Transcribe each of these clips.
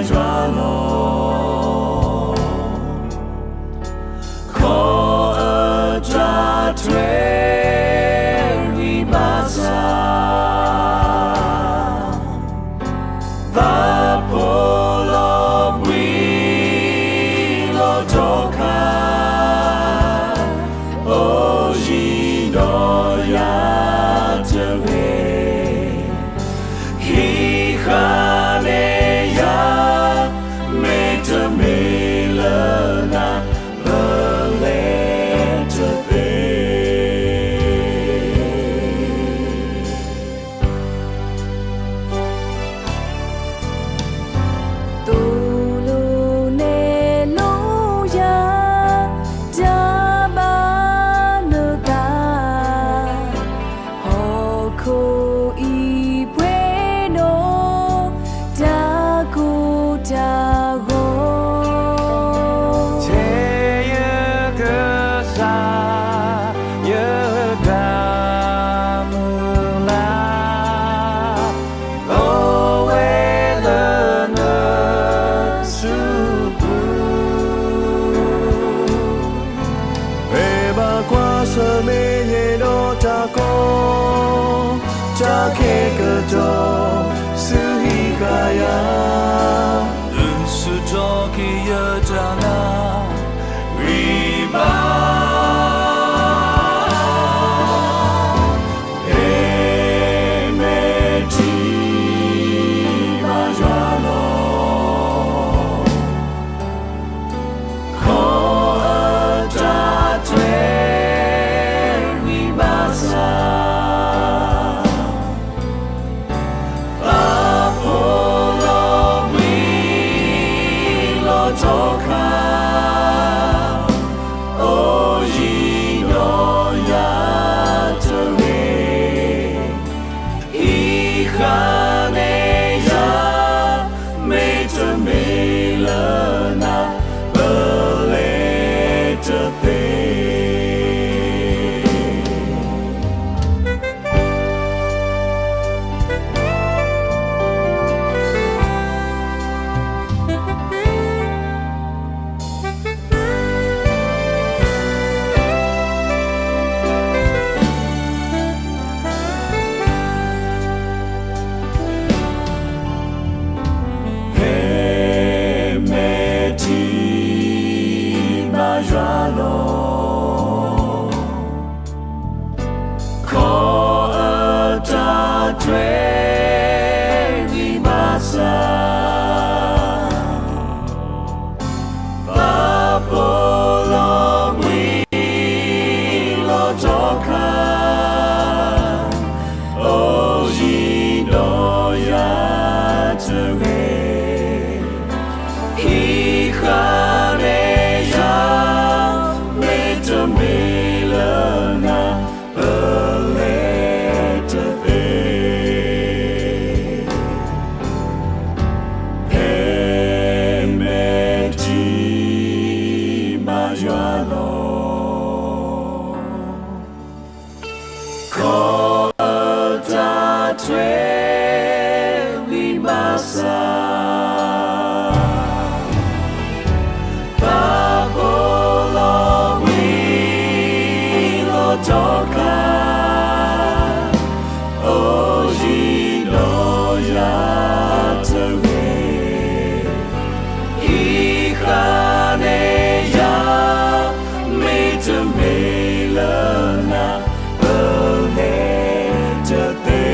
ယွၤလီၤ. ခီအတၢ်ထွဲ ဝံၤဘၣ်ဆၣ် သးဖိလီၤဘှံးလီၤထီခါ, အိၣ်ယံၤဒီးယၤတဂ့ၤ, ဟံးဃာ်န့ၢ်ယၤ, မ့တမ့ၢ်လၢနၤ ပလဲၤတသ့. သိၣ်လိနဲၣ်လိယၤ တၢ်ဘၣ်နသး, ဟီၣ်ခိၣ်အံၤပှဲၤဒီး တၢ်ကိၢ်တၢ်ဂီၤ, ထဲယကစၢ် ယတၢ်မုၢ်လၢ် အိၣ်ဝဲလၢနစုပူၤ, ဖဲဘၣ်ကွၢ်ဆၢၣ်မဲာ်ယဲဒီးတၢ်ကီ တၢ်ခဲကတီၢ် သုဟံးဃာ်ယၤ, သုဆူၣ်ထီၣ်က့ၤယတၢ်နာ် ဝံၤဘၣ် ဟဲမ့ၢ်ထံၣ်ဘၣ်ယွၤလီၤ. ခီအတၢ်ထွဲ ဝံၤဘၣ်ဆၣ် သးဖိလီၤဘှံးလီၤထီခါ, အိၣ်ယံၤဒီးယၤတဂ့ၤ, ဟံးဃာ်န့ၢ်ယၤ, မ့တမ့ၢ်လၢနၤ ပလဲၤတသ့. ဟဲမ့ၢ်ထံၣ်ဘၣ်ယွၤလီၤ. ခီအတၢ်ထွဲ ဝံၤဘၣ်ဆၣ် သးဖိလီၤဘှံးလီၤထီခါ, အိၣ်ယံၤဒီးယၤတဂ့ၤ, ဟံးဃာ်န့ၢ်ယၤ, မ့တမ့ၢ်လၢနၤ ပလဲၤတသ့. ဟဲမ့ၢ်ထံၣ်ဘၣ်ယွၤလီၤ. ခီအတၢ်ထွဲ ဝံၤဘၣ်ဆၣ် သးဖိလီၤဘှံးလီၤထီခါ, အိၣ်ယံၤဒီးယၤတဂ့ၤ, ဟံးဃာ်န့ၢ်ယၤ, မ့တမ့ၢ်လၢနၤ ပလဲၤတသ့.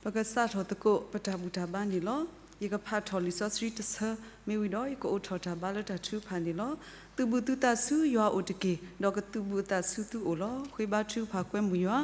ပကစးထီၣ်သကိးပတၢ်ဘူၣ်တၢ်ဘါန့ၣ်လီၤ. ယကဖးထီၣ်လံာ်စီဆှံတဆၢ, မ့ၢ်ဝံၤဒီး ယကအိးထီၣ်တၢ်ဘါလၢတၢ်ထုကဖၣ်န့ၣ်လီၤ. သုးဘူးသုသးဆူယွၤအိၣ်တက့ၢ်, ဒီးကသုးဘူးအသးဆူသုအိၣ်လီၤ. ဃ့ဘါထုကဖၣ်ကွဲမုာ်ယွၤ.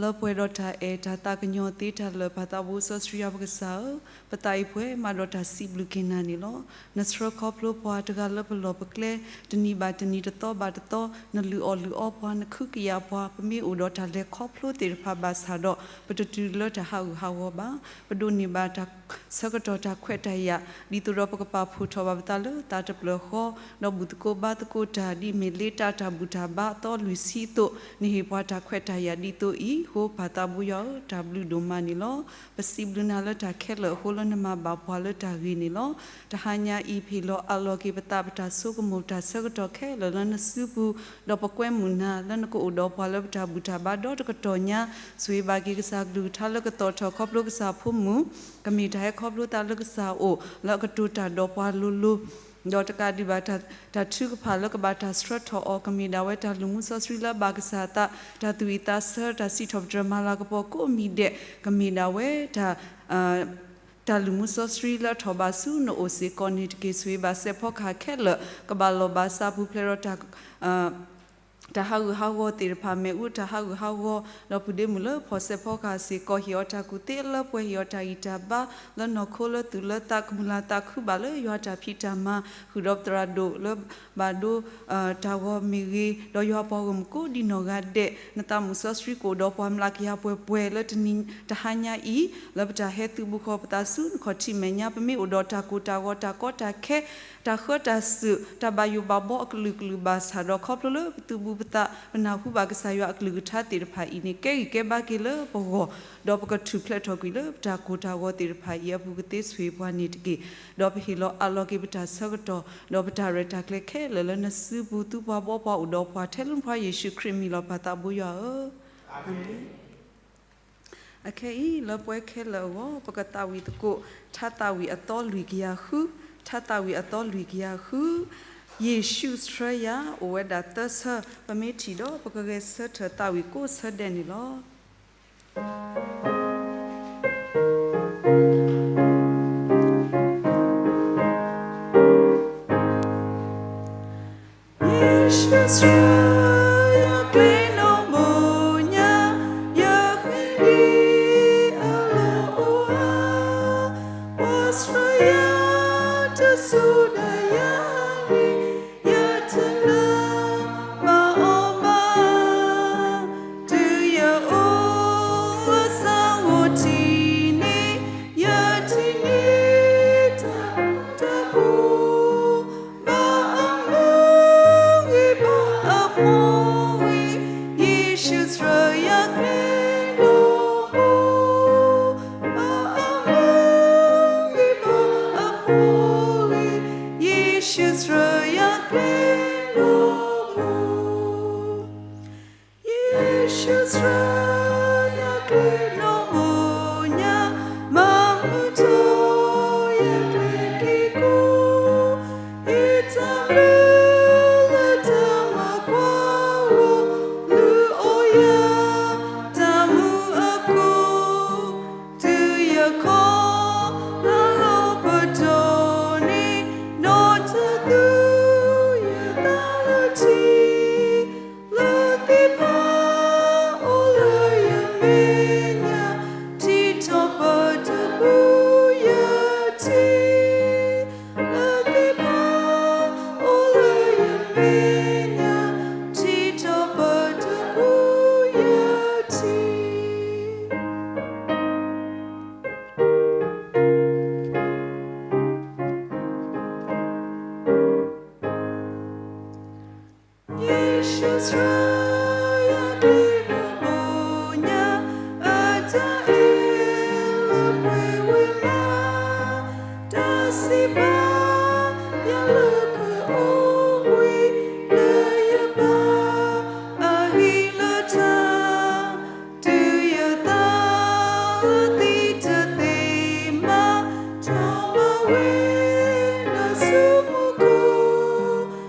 လၢပှဲၤဒီးတၢ်အဲၣ်တၢ်သးကညီၤသ့တၢ်လၢာ် ပၢ်သးဘိစီဆှံယွၤပကစၢ်ဧၢ, ပသးအံၤပှဲၤမးဒီးတၢ်စံးဘျုးက့ၤနၤန့ၣ်လီၤ. နဆှၢခီဖျိပှၤတဂၤလၢပလီၢ်ပကျဲ, တနံၤဘၣ်တနံၤ တသီဘၣ်တသီ နလုၢ်အီၣ်လုၢ်အီပှၤ နခုကယာ်ပှၤ ပမ့ၢ်အိၣ်ဒီးတၢ်လဲၤခီဖျိသ့ၣ်တဖၣ်ဘၣ်ဆၣ်ဒီး ပတတုၤလၢတၢ်ဟးဂူာ်ဟးဂီၤဘၣ်. ပဒိးန့ၢ်ဘၣ်တၢ်ဆၢကတီၢ်တၢ်ခွဲးတၢ်ယာ် ဒ်သိးဒီးပကပာ်ဖှိၣ်ထီၣ်ဘၣ်ပသးလၢသးတဖျၢၣ်ဃီ, ဒီးဘူၣ်သကိးဘါသကိးတၢ် ဒ်မ့ၢ်လ့တၢ်တၢ်ဘူၣ်တၢ်ဘါအသီလွံၢ်ဆံအသိး, နဟ့ၣ်ပှၤတၢ်ခွဲးတၢ်ယာ်ဒ်သိးအံၤအဃိ ပၢ်သးဘိယွၤဧၢ, တၢ်ဘျုးဒိၣ်မးန့ၣ်လီၤ. ပစံးဘျုးနၤလၢတၢ်ခဲလၢာ်အဃိ လၢနမၤဘၣ်ပှၤလၢတၢ်ဂ့ၤန့ၣ်လီၤ. တဟါညါအံၤ ပဟ့ၣ်လီၤအးလီၤက့ၤပသး ပတၢ်ဆိကမိၣ်တၢ်ဆၢကတီၢ်ခဲလၢာ်လၢနစုပူၤ, ဒီးပကွဲမုာ်နၤလၢနကအိၣ်ဒီးပှၤလၢပတၢ်ဘူၣ်တၢ်ဘါဒီတကတီၢ်ညါ, ဆိၣ်ဂ့ၤဘၣ်က့ၤကစၢ်ကလုၢ်ကထါလၢကသီၣ်ထီၣ်ခီဖျိကစၢ်ဖိမုၣ်, ကမ့ၢ်တၢ်ဟဲခီဖျိသးလၢကစၢ်အအိၣ် လၢအကတိၤတၢ်ဒီးပှၤလိၤလိၤ ဒီးတကးဒံးဘၣ် တၢ်ထုကဖၣ်လၢကဘၣ်တၢ်ဆှၢထီၣ်အီၤ ကမ့ၢ်ဒၣ်ဝဲတၢ်လုၢ်မူစီဆှံလၢအဘၣ်ကစၢ်အသး, တၢ်သူၣ်ဝံၣ်သးဆၢ တၢ်စံးထီၣ်ပတြၢၤမၤလၤကပီၤကိးမံၤဒဲး ကမ့ၢ်ဒၣ်ဝဲတၢ် တၢ်လုၢ်မူစီဆှံလၢအထီၣ်ဘၣ်ဆူနအိၣ်စ့ၢ်ကီးန့ၣ်တက့ၢ်. ဆိၣ်ဂ့ၤဘၣ်စဲးဖီကဟၣ်ခဲလၢာ် ကဘၣ်လီၢ်ဘၣ်စးပူၤဖျဲးဒီးတၢ် တၢ်ဟးဂူာ်ဟးဂီၤသ့ၣ်တဖၣ် မ့ၣ်အူတၢ်ဟးဂူာ်ဟးဂီၤ, ဒီးပုၢ်ဒ့မုၣ်လၢဖီၣ်စဲးဖီကဟၣ်စ့ၢ်ကီး ဟ့ၣ်အီၤတၢ်ကူၣ်သ့အလၢပှဲၤ ဟ့ၣ်အီၤတၢ်ဂံၢ်တၢ်ဘါ လၢနီၢ်ခိလၢသူၣ်လၢသး ကမုၢ်လၢ်သးခုဘၣ်လၢယွၤတၢ်ဖံးတၢ်မၤ ဃုာ်ဒီးပသရၣ်ဒိၣ်လၢဘၣ်ဒိ တၢ်ဂီၤမ့ၢ်ဂ့ၤ, ဒီးယွၤပှၤဂီၢ်မုၢ်ကိးဒံနီၢ်ဂၤဒဲး, နသးမုာ်စီဆှံကအိၣ်ဒီးပှၤမျးကယၤပှဲၤပှဲၤလၢတနံၤတဟါညါအံၤ, လၢပတၢ်ဟဲသုးဘူးဃီၤပသးဆူနခီၣ်ထံးမဲာ်ညါ ပမ့ၢ်အိၣ်ဒီးတၢ်ကိၢ်တၢ်ဂီၤ တၢ်ကီတၢ်ခဲ တၢ်ဃၢတၢ်စူၣ် တၢ်ဘၣ်ယိၣ်ဘၣ်ဘီအကလုာ်ကလုာ်ဘၣ်ဆၣ်ဒီး ခီဖျိလၢပသုးဘူးပသး ပနၢ်ဟူဘၣ်ကစၢ်ယွၤအကလုၢ်ကထါသ့ၣ်တဖၣ်အံၤန့ၣ် ကဲဂံၢ်ကဲဘါက့ၤလၢပဂီၢ်, ဒီးပကထူၣ်ဖျဲးထီၣ်ကွံာ်လၢပတၢ်ကိၢ်တၢ်ဂီၤသ့ၣ်တဖၣ်အံၤအပူၤ ကသ့ဆိၣ်ဂ့ၤပှၤန့ၣ်တက့ၢ်. ဒီးပဟ့ၣ်လီၤအးလီၤက့ၤပတၢ်ဆၢကတီၢ် ဒီးပတၢ်ရဲၣ်တၢ်ကျဲၤခဲလၢာ်လၢနစုပူၤ သူပှၤဘီပှၤအိၣ်ဒီးပှၤ ထဲလၢနဖိယ့ၣ်ၡူးခရံာ်မံၤလီၤ ပၢ်သးဘိယွၤဧၢ, အၤမ့ၣ်. အခဲအံၤ လၢပှဲၤခဲလၢာ်အဂီၢ် ပကသးဝံၣ်သကိး ထါသးဝံၣ်အသီလွံၢ်ကယၤဃု, ထါသးဝံၣ်အသီလွံၢ်ကယၤဃု, ယ့ၣ်ၡူးဆှၢယၤ အိၣ်ဝဲဒၣ်သၢဆၢ, ပမ့ၢ်ထံၣ်ဒီး ပကဂဲၤဆၢထၢၣ်သးဝံၣ်ကိးဆၢဒဲးန့ၣ်လီၤ. ယ့ၣ်ၡူးဆှၢယၤကျဲနီၢ်ဘိညါ, ယဃ့ဒံးအလီၢ်အိၣ်ဧါ, ပှၤဆှၢယၤတစူၢ်ဒၣ်ယၤန့ၣ် ယတနာ်ဘၣ်အီၤဘၣ်, တုၤယအိၣ်လၢဆၣ်ဂီၤထံးန့ၣ် ယထံၣ်န့ၢ်တၢ်တၢ်ဖိ ဘၣ်အမုၢ်ဂ့ၤဘၣ်အဖှီၣ်ဂ့ၤ, ယ့ၣ်ၡူးဆှၢယၤကျဲနီၢ်ဘိ, ဘၣ်အမုၢ်ဂ့ၤဘၣ်အဖှီၣ်ဂ့ၤ, ယ့ၣ်ၡူးဆှၢယၤကျဲနီၢ်ဘိ ယ့ၣ်ၡူးဆှၢယၤကျဲနီၢ်ဘိညါ, မၤမုာ်ထီၣ်ယၤကျဲက့ၤကိး, ယတၢ်ဘျုးလၢတၢ်မၤကွၢ်ဂီၢ်, လုၢ်အီၣ်ယၤတၢ်မုာ်အကိၢ်, တုၤယခီလၢလီၤပတီၢ်န့ၣ်, နီၢ်တၢ်သူယသးလၢထံ လၢသ့ၣ်တဖၣ်အိၣ်လၢယမဲာ်ညါ, ထံထီၣ်ပတပူယထံ, လၢသ့ၣ်တဖၣ်အိၣ်လၢယမဲာ်ညါ, ထံထီၣ်ပတပူယထံ. ယ့ၣ်ၡူးဆှၢယၤကျဲနီၢ်ဘိညါ, အတၢ်အဲၣ်လၢပှဲၤဝဲမး, တၢ်စံးဘၣ်ယၤလၢကအိၣ်ဘှံး, လၢယဘၣ်အဟံၣ်လၢထါ တုၤယသးလၢသံတသ့မး, ထီၣ်ဘၣ်ဝဲနၤဆူမူခိၣ်,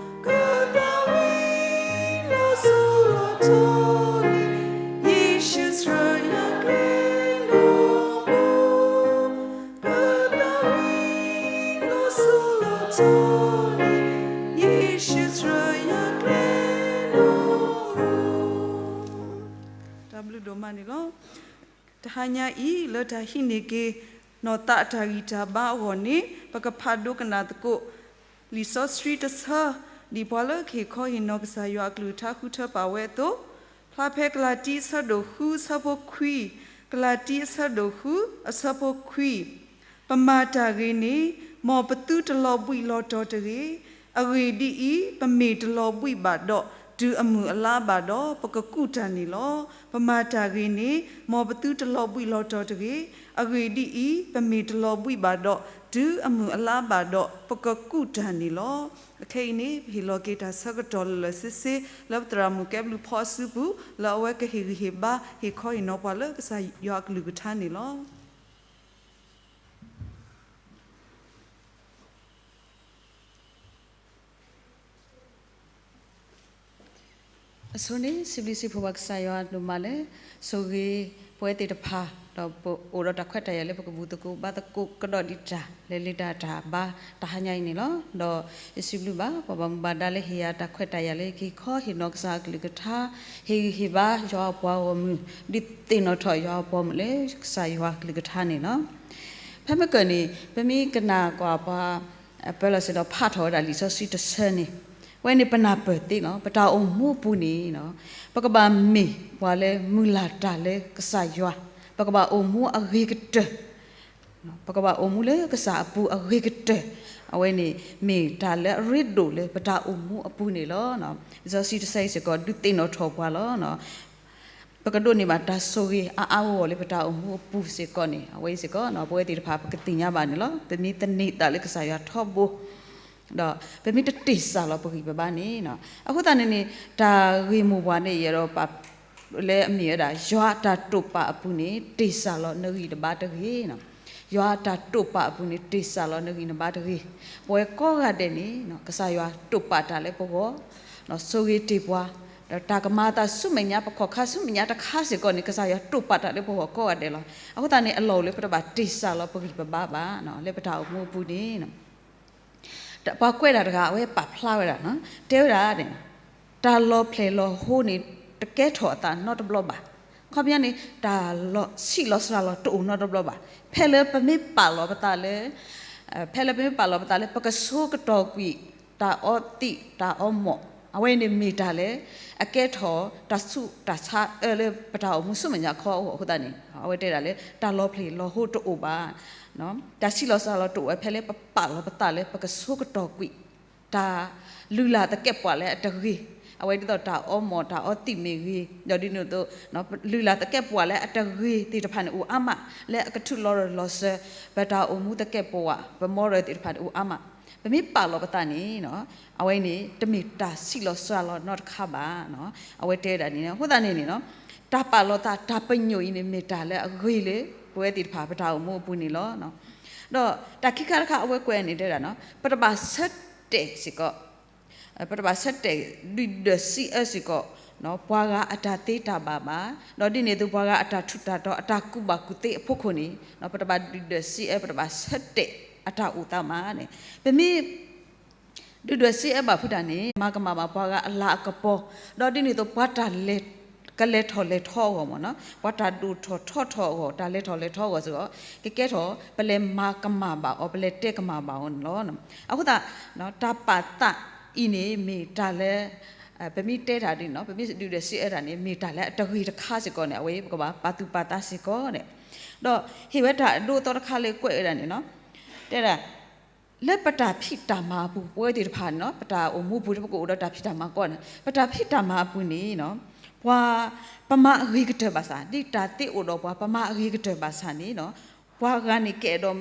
ကသးဝံၣ်လီၤဆီလီၤ ဒိၣ်မးန့ၣ်လီၤ. တဟါညါအံၤ လၢတၢ်ဟံးန့ၢ်က့ၤ နီၢ်သးအတၢ်ဂံၢ်တၢ်ဘါအဂီၢ်န့ၣ် ပကဖးဒိကနၣ်သကိး လံာ်စီဆှံတဆၢ ဒ်ပှၤလၢကဟ့ၣ်ခီဟ့ၣ်နီၤကစၢ်ယွၤအကလုၢ်ကထါဃုထၢပာ်ဝဲအသိး, ဖျါဖဲကလၤတံအဆၢဒိၣ်ဃုအဆၢဖိခွံ, ကလၤတံအဆၢဒိၣ်ဃုအဆၢဖိခွံ ပမၤတၢ်ဂ့ၤန့ၣ် မ်ပသုတလီၤဘှံးလီၤတီၤတဂ့ၤ. အဂ့ၢ်ဒ်အံၤ, ပမ့ၢ်တလီၤဘှံးဘၣ်ဒီး တုၤအမုၢ်အလါဘၣ်ဒီး ပကကူးတၢ်န့ၣ်လီၤ. ပမၤတၢ်ဂ့ၤန့ၣ် မ်ပသုတလီၤဘှံးလီၤတီၤတဂ့ၤ. အဂ့ၢ်ဒ်အံၤ, ပမ့ၢ်တလီၤဘှံးဘၣ်ဒီး တုၤအမုၢ်အလါဘၣ်ဒီး ပကကူးတၢ်န့ၣ်လီၤ. အခဲအံၤန့ၣ် ပဟ့ၣ်လီၤက့ၤတၢ်ဆၢကတီၢ်လၢာ်လၢာ်ဆ့ဆ့ လၢပသရၣ်မုၣ်ကဲဘျုးဖီအစုပူၤ လၢအဝဲကဟ့ၣ်ဂံၢ်ဟ့ၣ်ဘါ ဟ့ၣ်ခီဟ့ၣ်နီၤပှၤလၢကစၢ်ယွၤအကလုၢ်ကထါန့ၣ်လီၤ. အဆိန့ၣ် စံးဘျုးစံးဖှိၣ်ပှၤကစၢ်ယွၤဒိၣ်မးလၢ ဆိၣ်ဂ့ၤပဝဲသ့ၣ်တဖၣ် ဒီးပအိၣ်ဒီးတၢ်ခွဲးတၢ်ယာ်လၢပကဘူၣ်သကိးဘါသကိးကဒီးဒံးတၢ် လၢလံာ်တၢ်တၢ်ဘါတဟါညါအံၤန့ၣ်လီၤ. ဒီးယစံးဘျုးဘၣ် ပှၤဘၣ်မူဘၣ်ဒါလၢဟ့ၣ်ယၤတၢ်ခွဲးတၢ်ယာ်လၢ ကဟ့ၣ်ခီဟ့ၣ်နီၤကစၢ်အကလုၢ်ကထါ, ဟ့ၣ်ဂံၢ်ဟ့ၣ်ဘါယွၤအပှၤဂီၢ်မုၢ်, ဒုးသ့ၣ်နီၣ်ထီၣ်ယွၤအပှၤဂီၢ်မုၢ်လၢကစၢ်ယွၤအကလုၢ်ကထါန့ၣ်လီၤ. ဖဲမ့ၢ်ကၢၢ်န့ၣ် ပမ့ၢ်ကနၣ်ကွၢ်ပှၤ ပၢလီၤစ့ၢ်ဒီးဖးထီၣ်ဝဲဒၣ်လံာ်စီဆှံတဆၢန့ၣ်, ဝဲန့ၣ်ပနၢ်ပၢၢ်သ့လီၤ. ပတၢ်အိၣ်မူအပူၤန့ၣ် ပကဘၣ်မ့ၢ်ပှၤလၢမုၢ်လၢ်တၢ်လၢကစၢ်ယွၤ, ပကဘၣ်အိၣ်မူအဂ့ၤကတၢၢ် ပကဘၣ်အိၣ်မူလၢကစၢ်အပူၤအဂ့ၤကတၢၢ်, အဝဲန့ၣ်မ့ၢ်တၢ်လၢအရ့ဒိၣ်လၢပတၢ်အိၣ်မူအပူၤန့ၣ်လီၤ. လံာ်စီဆှံတဆၢအံၤစ့ၢ်ကီး ဒုးသ့ၣ်နီၣ်ထီၣ်ပှၤလီၤ. ပကဒိးန့ၢ်ဘၣ်တၢ်ဆိၣ်ဂ့ၤအါအါဂီၢ်ဂီၢ်လၢပတၢ်အိၣ်မူအပူၤစ့ၢ်ကီးန့ၣ် အဝဲအံၤစ့ၢ်ကီး ပဝဲသ့ၣ်တဖၣ်ပကသ့ၣ်ညါဘၣ်န့ၣ်လီၤ. ပမ့ၢ်သန့ၤသးလၢကစၢ်ယွၤထီဘိ ဒီးပမ့ၢ်တတ့ၢ်စၢ်လီၤပဂံၢ်ပဘါန့ၣ်, အဃိသတးန့ၣ်န့ၣ် တၢ်ဂ့ၢ်မိၢ်ပှၢ်န့ၣ် ယအဲၣ်ဒိးပာ် လၢအမ့ၢ်ဝဲဒၣ် ယွၤအတၢ်တိာ်ပာ်အပူၤန့ၣ် တ့ၢ်စၢ်လီၤနဂံၢ်နဘါတဂ့ၤ. ယွၤအတၢ်တိာ်ပာ်အပူၤန့ၣ် တ့ၢ်စၢ်လီၤနဂံၢ်နဘါတဂ့ၤ. ပဝဲကိးဂၤဒဲးန့ၣ် ကစၢ်ယွၤတိာ်ပာ်တၢ်လၢပဂီၢ်, ဆိၣ်ဂ့ၤတ့ၢ်ပှၤ, ဒီးတၢ်ကမၤအသးဆူမဲာ်ညါ ပခီၣ်ခါဆူမဲာ်ညါတခါစ့ၢ်ကီးန့ၣ် ကစၢ်ယွၤတိာ်ပာ်တၢ်လၢပဂီၢ်ကိးဂၤဒဲးလီၤ. အဃိသတးန့ၣ် အလီၢ်အိၣ်လၢပတဘၣ်တ့ၢ်စၢ်လီၤပဂံၢ်ပဘါဘၣ် လၢပတၢ်အိၣ်မူအပူၤန့ၣ် ပှၤကွဲးတၢ်တဂၤ အဝဲပာ်ဖျါဝဲဒၣ်, တဲဝဲဒၣ်, တၢ်လီၤဖျဲၣ်လီၤဟိန့ၣ် တကဲထီၣ်အသးနီတဘျီဘၣ်. ခီပညီန့ၣ် တၢ်ဆံးလီၤစှၤလီၤတအိၣ်နီတဘျီဘၣ်. ဖဲလၢပမ့ၢ်ပာ်လီၤပသးလၢ ဖဲလၢပမ့ၢ်ပာ်လီၤပသးလၢ ပကဆိကတီၢ်ကွံာ် တၢ်အီသံး တၢ်အီမိာ်, အဝဲန့ၣ်မ့ၢ်တၢ်လၢ အကဲထီၣ်တၢ်ဆူးတၢ်ဆါအၢလၢပတၢ်အိၣ်မူဆူမဲာ်ညါခီအဃိသတးန့ၣ် အဝဲတဲဒၣ်လၢ တၢ်လီၤဖျဲၣ်လီၤဟိတအိၣ်ဘၣ် တၢ်ဆံးလီၤစှၤလီၤတအိၣ်ဝဲဖဲလၢပပာ်လီၤပသးလၢပကဆိကတီၢ်ကွံာ် တၢ်လုၢ်လၢ်သကဲးပဝးလၢအတဂ့ၤ, အဝဲဒ်သိးတၢ်အီမိာ်တၢ်အီသံးမ့ၢ်ဂ့ၤ, ဒီးဒ်န့ၣ်အသိး လုၢ်လၢ်သကဲးပဝးလၢအတဂ့ၤသ့ၣ်တဖၣ်န့ၣ်အိၣ်အါမး, လၢအကထုးလီၤရၢၢ်လီၤစၢၤ ပတၢ်အိၣ်မူသကဲးပဝး ပမီရၢၢ်သ့ၣ်တဖၣ်န့ၣ်အိၣ်အါမး, ပမ့ၢ်ပာ်လီၤပသးန့ၣ် အဝဲန့ၣ် တမ့ၢ်တၢ်ဆံးလီၤစှၤလီၤနီတခါဘၣ်. အဝဲတဲဒၣ်န့ၣ် အဃိသတးန့ၣ်န့ၣ် တၢ်ပာ်လီၤသးတၢ်ပညိၣ်အံၤန့ၣ် မ့ၢ်တၢ်လၢအဂ့ၤလၢ ပဝဲသ့ၣ်တဖၣ်ပတၢ်အိၣ်မူအပူၤန့ၣ်လီၤ. ဒီးတၢ်ခံခါတခါအဝဲကွဲးန့ၣ်တဲဒၣ် ပတဘၣ်ဆၢတဲာ်စ့ၢ်ကီး ပတဘၣ်ဆၢတဲာ်ဒုၣ်ဒွဲၣ်စံးအၢစ့ၢ်ကီး ပှၤဂၤအတၢ်သ့တၢ်ဘၣ်ဘၣ်, ဒီးဒ်န့ၣ်အသိးပှၤဂၤအတၢ်ထူးတၢ်တီၤ အတၢ်ကူၣ်ဘၣ်ကူၣ်သ့အဖီခိၣ်န့ၣ် ပတဘၣ်ဒုၣ်ဒွဲၣ်စံးအၢ ပတဘၣ်ဆၢတဲာ်အတၢ်အိၣ်သးမးန့ၣ်, ပမ့ၢ် ဒုၣ်ဒွဲၣ်စံးအၢဘၣ်ဖုးတၢ်န့ၣ် မၤကမၣ်ဘၣ်ပှၤဂၤအလၤအကပီၤ, ဒီးဒ်န့ၣ်အသိးပှၤတၢ်လဲၤ ကလဲၤထီၣ်လဲၤထီအဂီၢ်မ့ၢ်နီၤ, ပှၤတၢ်ဒိၣ်ထီၣ်ထီထီၣ်အဂီၢ် တၢ်လဲၤထီၣ်လဲၤထီအဂီၢ်စ့ၢ်ကီး ကကဲထီၣ် ပလဲၤမၤကမၣ်ဘၣ်အီၤ ပလဲၤတဲကမၣ်ဘၣ်အီၤန့ၣ်လီၤ. အဃိသတး တၢ်ပာ်သးအံၤန့ၣ် မ့ၢ်တၢ်လၢ ပမ့ၢ်တဲတၢ်ဒ်န့ၣ် ပမ့ၢ်ဒုၣ်ဒွဲၣ်စံးအၢတၢ်န့ၣ် မ့ၢ်တၢ်လၢအတဂ့ၤတခါစ့ၢ်ကီးန့ၣ် အဝဲပကဘၣ်ပာ်သူၣ်ပာ်သးစ့ၢ်ကီးန့ၣ်, ဒီးဟ့ၣ်ဝဲတၢ်အဒိအသီတခါလၢကွဲးဝဲဒၣ်န့ၣ်နီၤ, တဲဒၣ် လၢပတၢ်ဖံးတၢ်မၤအပူၤ ပဝဲသ့ၣ်တဖၣ်န့ၣ်နီၤ ပတၢ်အိၣ်မူပူၤ ပကအိၣ်ဒီးတၢ်ဖံးတၢ်မၤကိးဂၤန့ၣ် ပတၢ်ဖံးတၢ်မၤအပူၤန့ၣ်နီၤ ပှၤ ပမၤအဂ့ၤကတၢၢ်ဘၣ်ဆၣ် ဒ်တၢ်သ့အိၣ်ဒီးပှၤ ပမၤအဂ့ၤကတၢၢ်ဘၣ်ဆၣ်န့ၣ်နီၤ ပှၤဂၤန့ၣ် ကအဲၣ်ဒိး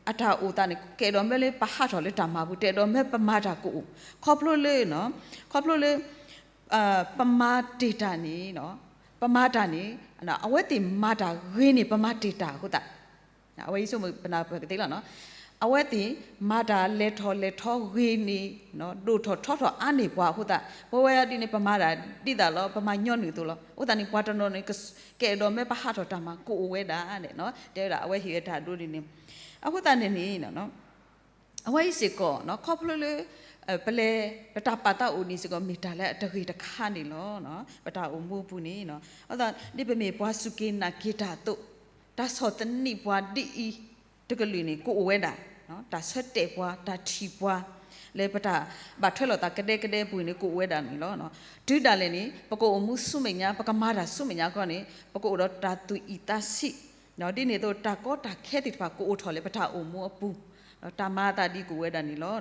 အတၢ်အိၣ်သးန့ၣ် ကအဲၣ်ဒိးမ့ၢ်လၢပဟးထီၣ်လၢတၢ်မၤပူၤ တအဲၣ်ဒိးမ့ၢ်ပမၤတၢ်ကအိၣ် ခီဖျိလၢ ခီဖျိလၢ ပမၤတ့ၢ်တၢ်န့ၣ် ပမၤတၢ်န့ၣ် အဝဲသ့ၣ်မၤတၢ်ဂ့ၤန့ၣ် ပမၤတ့ၢ်တၢ်အဃိသတး အဝဲအံၤဆိကမိၣ်ပနၢ်ပၢၢ်ကသ့လီၤနီၤ. အဝဲသ့ၣ်မၤတၢ်လဲၤထီၣ်လဲၤထီဂ့ၤန့ၣ် ဒိၣ်ထီၣ်ထီထီၣ်အါန့ၢ်ပှၤအဃိသတး ပဝဲဒ်န့ၣ် ပမၤတၢ်ဒ်သိးလီၤ ပမၤညီနုၢ်အသိးလီၤ. အဃိသတးန့ၣ် ပှၤတနီၤန့ၣ် ကအဲၣ်ဒိးမ့ၢ်ပဟးထီၣ်တၢ်မၤကအိၣ်ဝဲဒၣ်န့ၣ် တဲဝဲဒၣ် အဝဲဟ့ၣ်ဝဲတၢ်ဒိဒ်န့ၣ် အဃိသတးန့ၣ်န့ၣ် အဝဲအံၤစ့ၢ်ကီး ခီဖျိလၢ ပလဲၤ ပတၢ်ပာ်သးအိၣ်န့ၣ်စ့ၢ်ကီး မ့ၢ်တၢ်လၢအတဂ့ၤတခါန့ၣ်လီၤ. ပတၢ်အိၣ်မူအပူၤန့ၣ် ဒ်ပမ့ၢ်ပှၤစူၢ်က့ၤနာ်က့ၤတၢ်အသိး, တၢ်ဆီၣ်သနံးပှၤဒ်အံၤတကလုာ်န့ၣ် ကအိၣ်ဝဲဒၣ်, တၢ်ဆၢတဲာ်ပှၤ, တၢ်ထံၣ်ပှၤ, လၢပတၢ်ဘၣ်ထွဲလိာ်သးကဒဲကဒဲအပူၤန့ၣ် ကအိၣ်ဝဲဒၣ်န့ၣ်လီၤ. တုၤဒၣ်လဲာ်န့ၣ် ပကအိၣ်မူဆူမဲာ်ညါ, ပကမၤတၢ်ဆူမဲာ်ညါခီန့ၣ် ပကအိၣ်ဒီးတၢ်သူၣ်အံၣ်သးဆံး, ဒ်န့ၣ်အသိး တၢ်ကီတၢ်ခဲသ့ၣ်တဖၣ် ကအိၣ်ထီၣ်လၢပတၢ်အိၣ်မူအပူၤ, တၢ်မၤအသးဒ်ကအိၣ်ဝဲဒၣ်န့ၣ်လီၤ.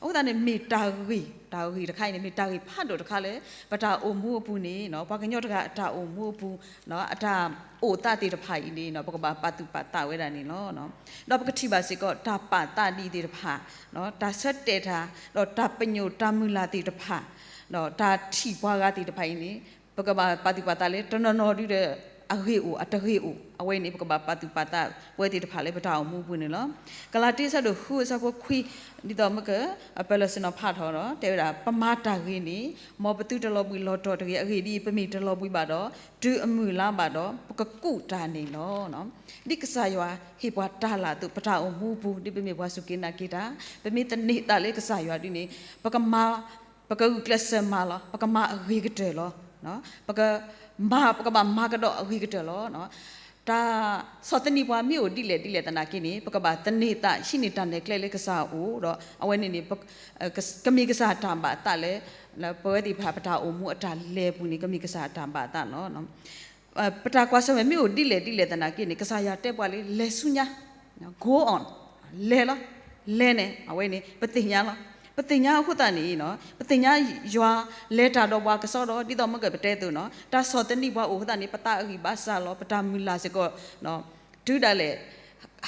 အဃိသတးန့ၣ် မ့ၢ်တၢ်ဂ့ၤ, တၢ်ဂ့ၤတခါအံၤန့ၣ် မ့ၢ်တၢ်ဂ့ၤဖးဒိၣ်တခါလၢ ပတၢ်အိၣ်မူအပူၤန့ၣ် ပှၤကညီတဂၤအတၢ်အိၣ်မူအပူၤ, အတၢ်အိၣ်သးသ့ၣ်တဖၣ်အံၤန့ၣ် ပကဘၣ်ပာ်သူၣ်ပာ်သးဝဲဒၣ်န့ၣ်လီၤ. ဒီးပကထံၣ်ဘၣ်စ့ၢ်ကီး တၢ်ပာ်သးဒ်သ့ၣ်တဖၣ်, တၢ်ဆၢတဲာ်တၢ်, ဒီးတၢ်ပညိၣ်တၢ်မုၢ်လၢ်သ့ၣ်တဖၣ်, ဒီးတၢ်ထံၣ်ပှၤဂၤသ့ၣ်တဖၣ်အံၤန့ၣ် ပကဘၣ်ပာ်သူၣ်ပာ်သးလၢ တနီၤနီၤဒုဒီး အဂ့ၢ်အိၣ်အတဂ့ၢ်အိၣ်, အဝဲန့ၣ် ပကဘၣ်ပာ်သူၣ်ပာ်သးပဝဲသ့ၣ်တဖၣ်လၢပတၢ်အိၣ်မူအပူၤန့ၣ်လီၤ. ကလၤတံ အဆၢဒိၣ်ဃု အဆၢဖိခွံ, ဒ်သိးမ့ၢ်က အပၢၢ်လီၢ်ဆ့ၣ်နီၤဖးထီၣ်ဒီး တဲဝဲဒၣ် ပမၤတၢ်ဂ့ၤန့ၣ် မ်ပသုတလီၤဘှံးလီၤတီၤတဂ့ၤ. အဂ့ၢ်ဒ်အံၤ, ပမ့ၢ်တလီၤဘှံးဘၣ်ဒီး တုၤအမုၢ်လါဘၣ်ဒီး ပကကူးတၢ်န့ၣ်လီၤ. ဒ်ကစၢ်ယွၤဟ့ၣ်ပှၤတၢ်လၢ်အသိး ပတၢ်အိၣ်မူအပူၤ ဒ်ပမ့ၢ်ပှၤစူၢ်က့ၤနာ်က့ၤတၢ်, ပမ့ၢ်သန့ၤသးလၢကစၢ်ယွၤဒ်န့ၣ် ပကမၤ, ပကဂုာ်ကျဲးစၢးမၤလီၤ. ပကမၤအဂ့ၤကတၢၢ်လီၤ. ပကမၤ, ပကဘၣ်မၤကဒီးအဂ့ၤကတၢၢ်လီၤ. တၢ်ဆီၣ်သနံးပှၤမ့ၢ်အိၣ်ဒ်လဲၣ်ဒ်လဲၣ်သနာ်က့န့ၣ် ပကဘၣ်သန့ၤသး ဟံးန့ၢ်တၢ်နဲၣ်ကျဲလၢကစၢ်အအိၣ်ဒီး အဝဲန့ၣ်န့ၣ် ကမ့ၢ်ကစၢ်တၢ်ဘၣ်သးလၢ ပဝဲသ့ၣ်တဖၣ်ပတၢ်အိၣ်မူအတၢ်လဲၤအပူၤန့ၣ် ကမ့ၢ်ကစၢ်တၢ်ဘၣ်သးလီၤ. ပတၢ်ကွၢ်ဆၢၣ်မဲာ်မ့ၢ်အိၣ်ဒ်လဲၣ်ဒ်လဲၣ်သနာ်က့န့ၣ် ကစၢ်ယွၤတဲပှၤလၢ လဲၤဆူညါ, go on, လဲၤလီၤ, လဲၤန့ၣ် အဝဲန့ၣ် ပသ့ၣ်ညါလီၤ. ပသ့ၣ်ညါအဃိသတးန့ၣ် ပသ့ၣ်ညါယွၤလဲၤတၢ်ဒီးပှၤကစီဒီး ဒ်သိးမ့ၢ်ကပတဲအသိးန့ၣ် တၢ်ဆီၣ်သနံးပှၤအိၣ်အဃိသတးန့ၣ် ပသးအဂံၢ်ဘါစှၤလီၤ, ပတၢ်မုၢ်လၢ်စ့ၢ်ကီး တုၤဒၣ်လဲာ်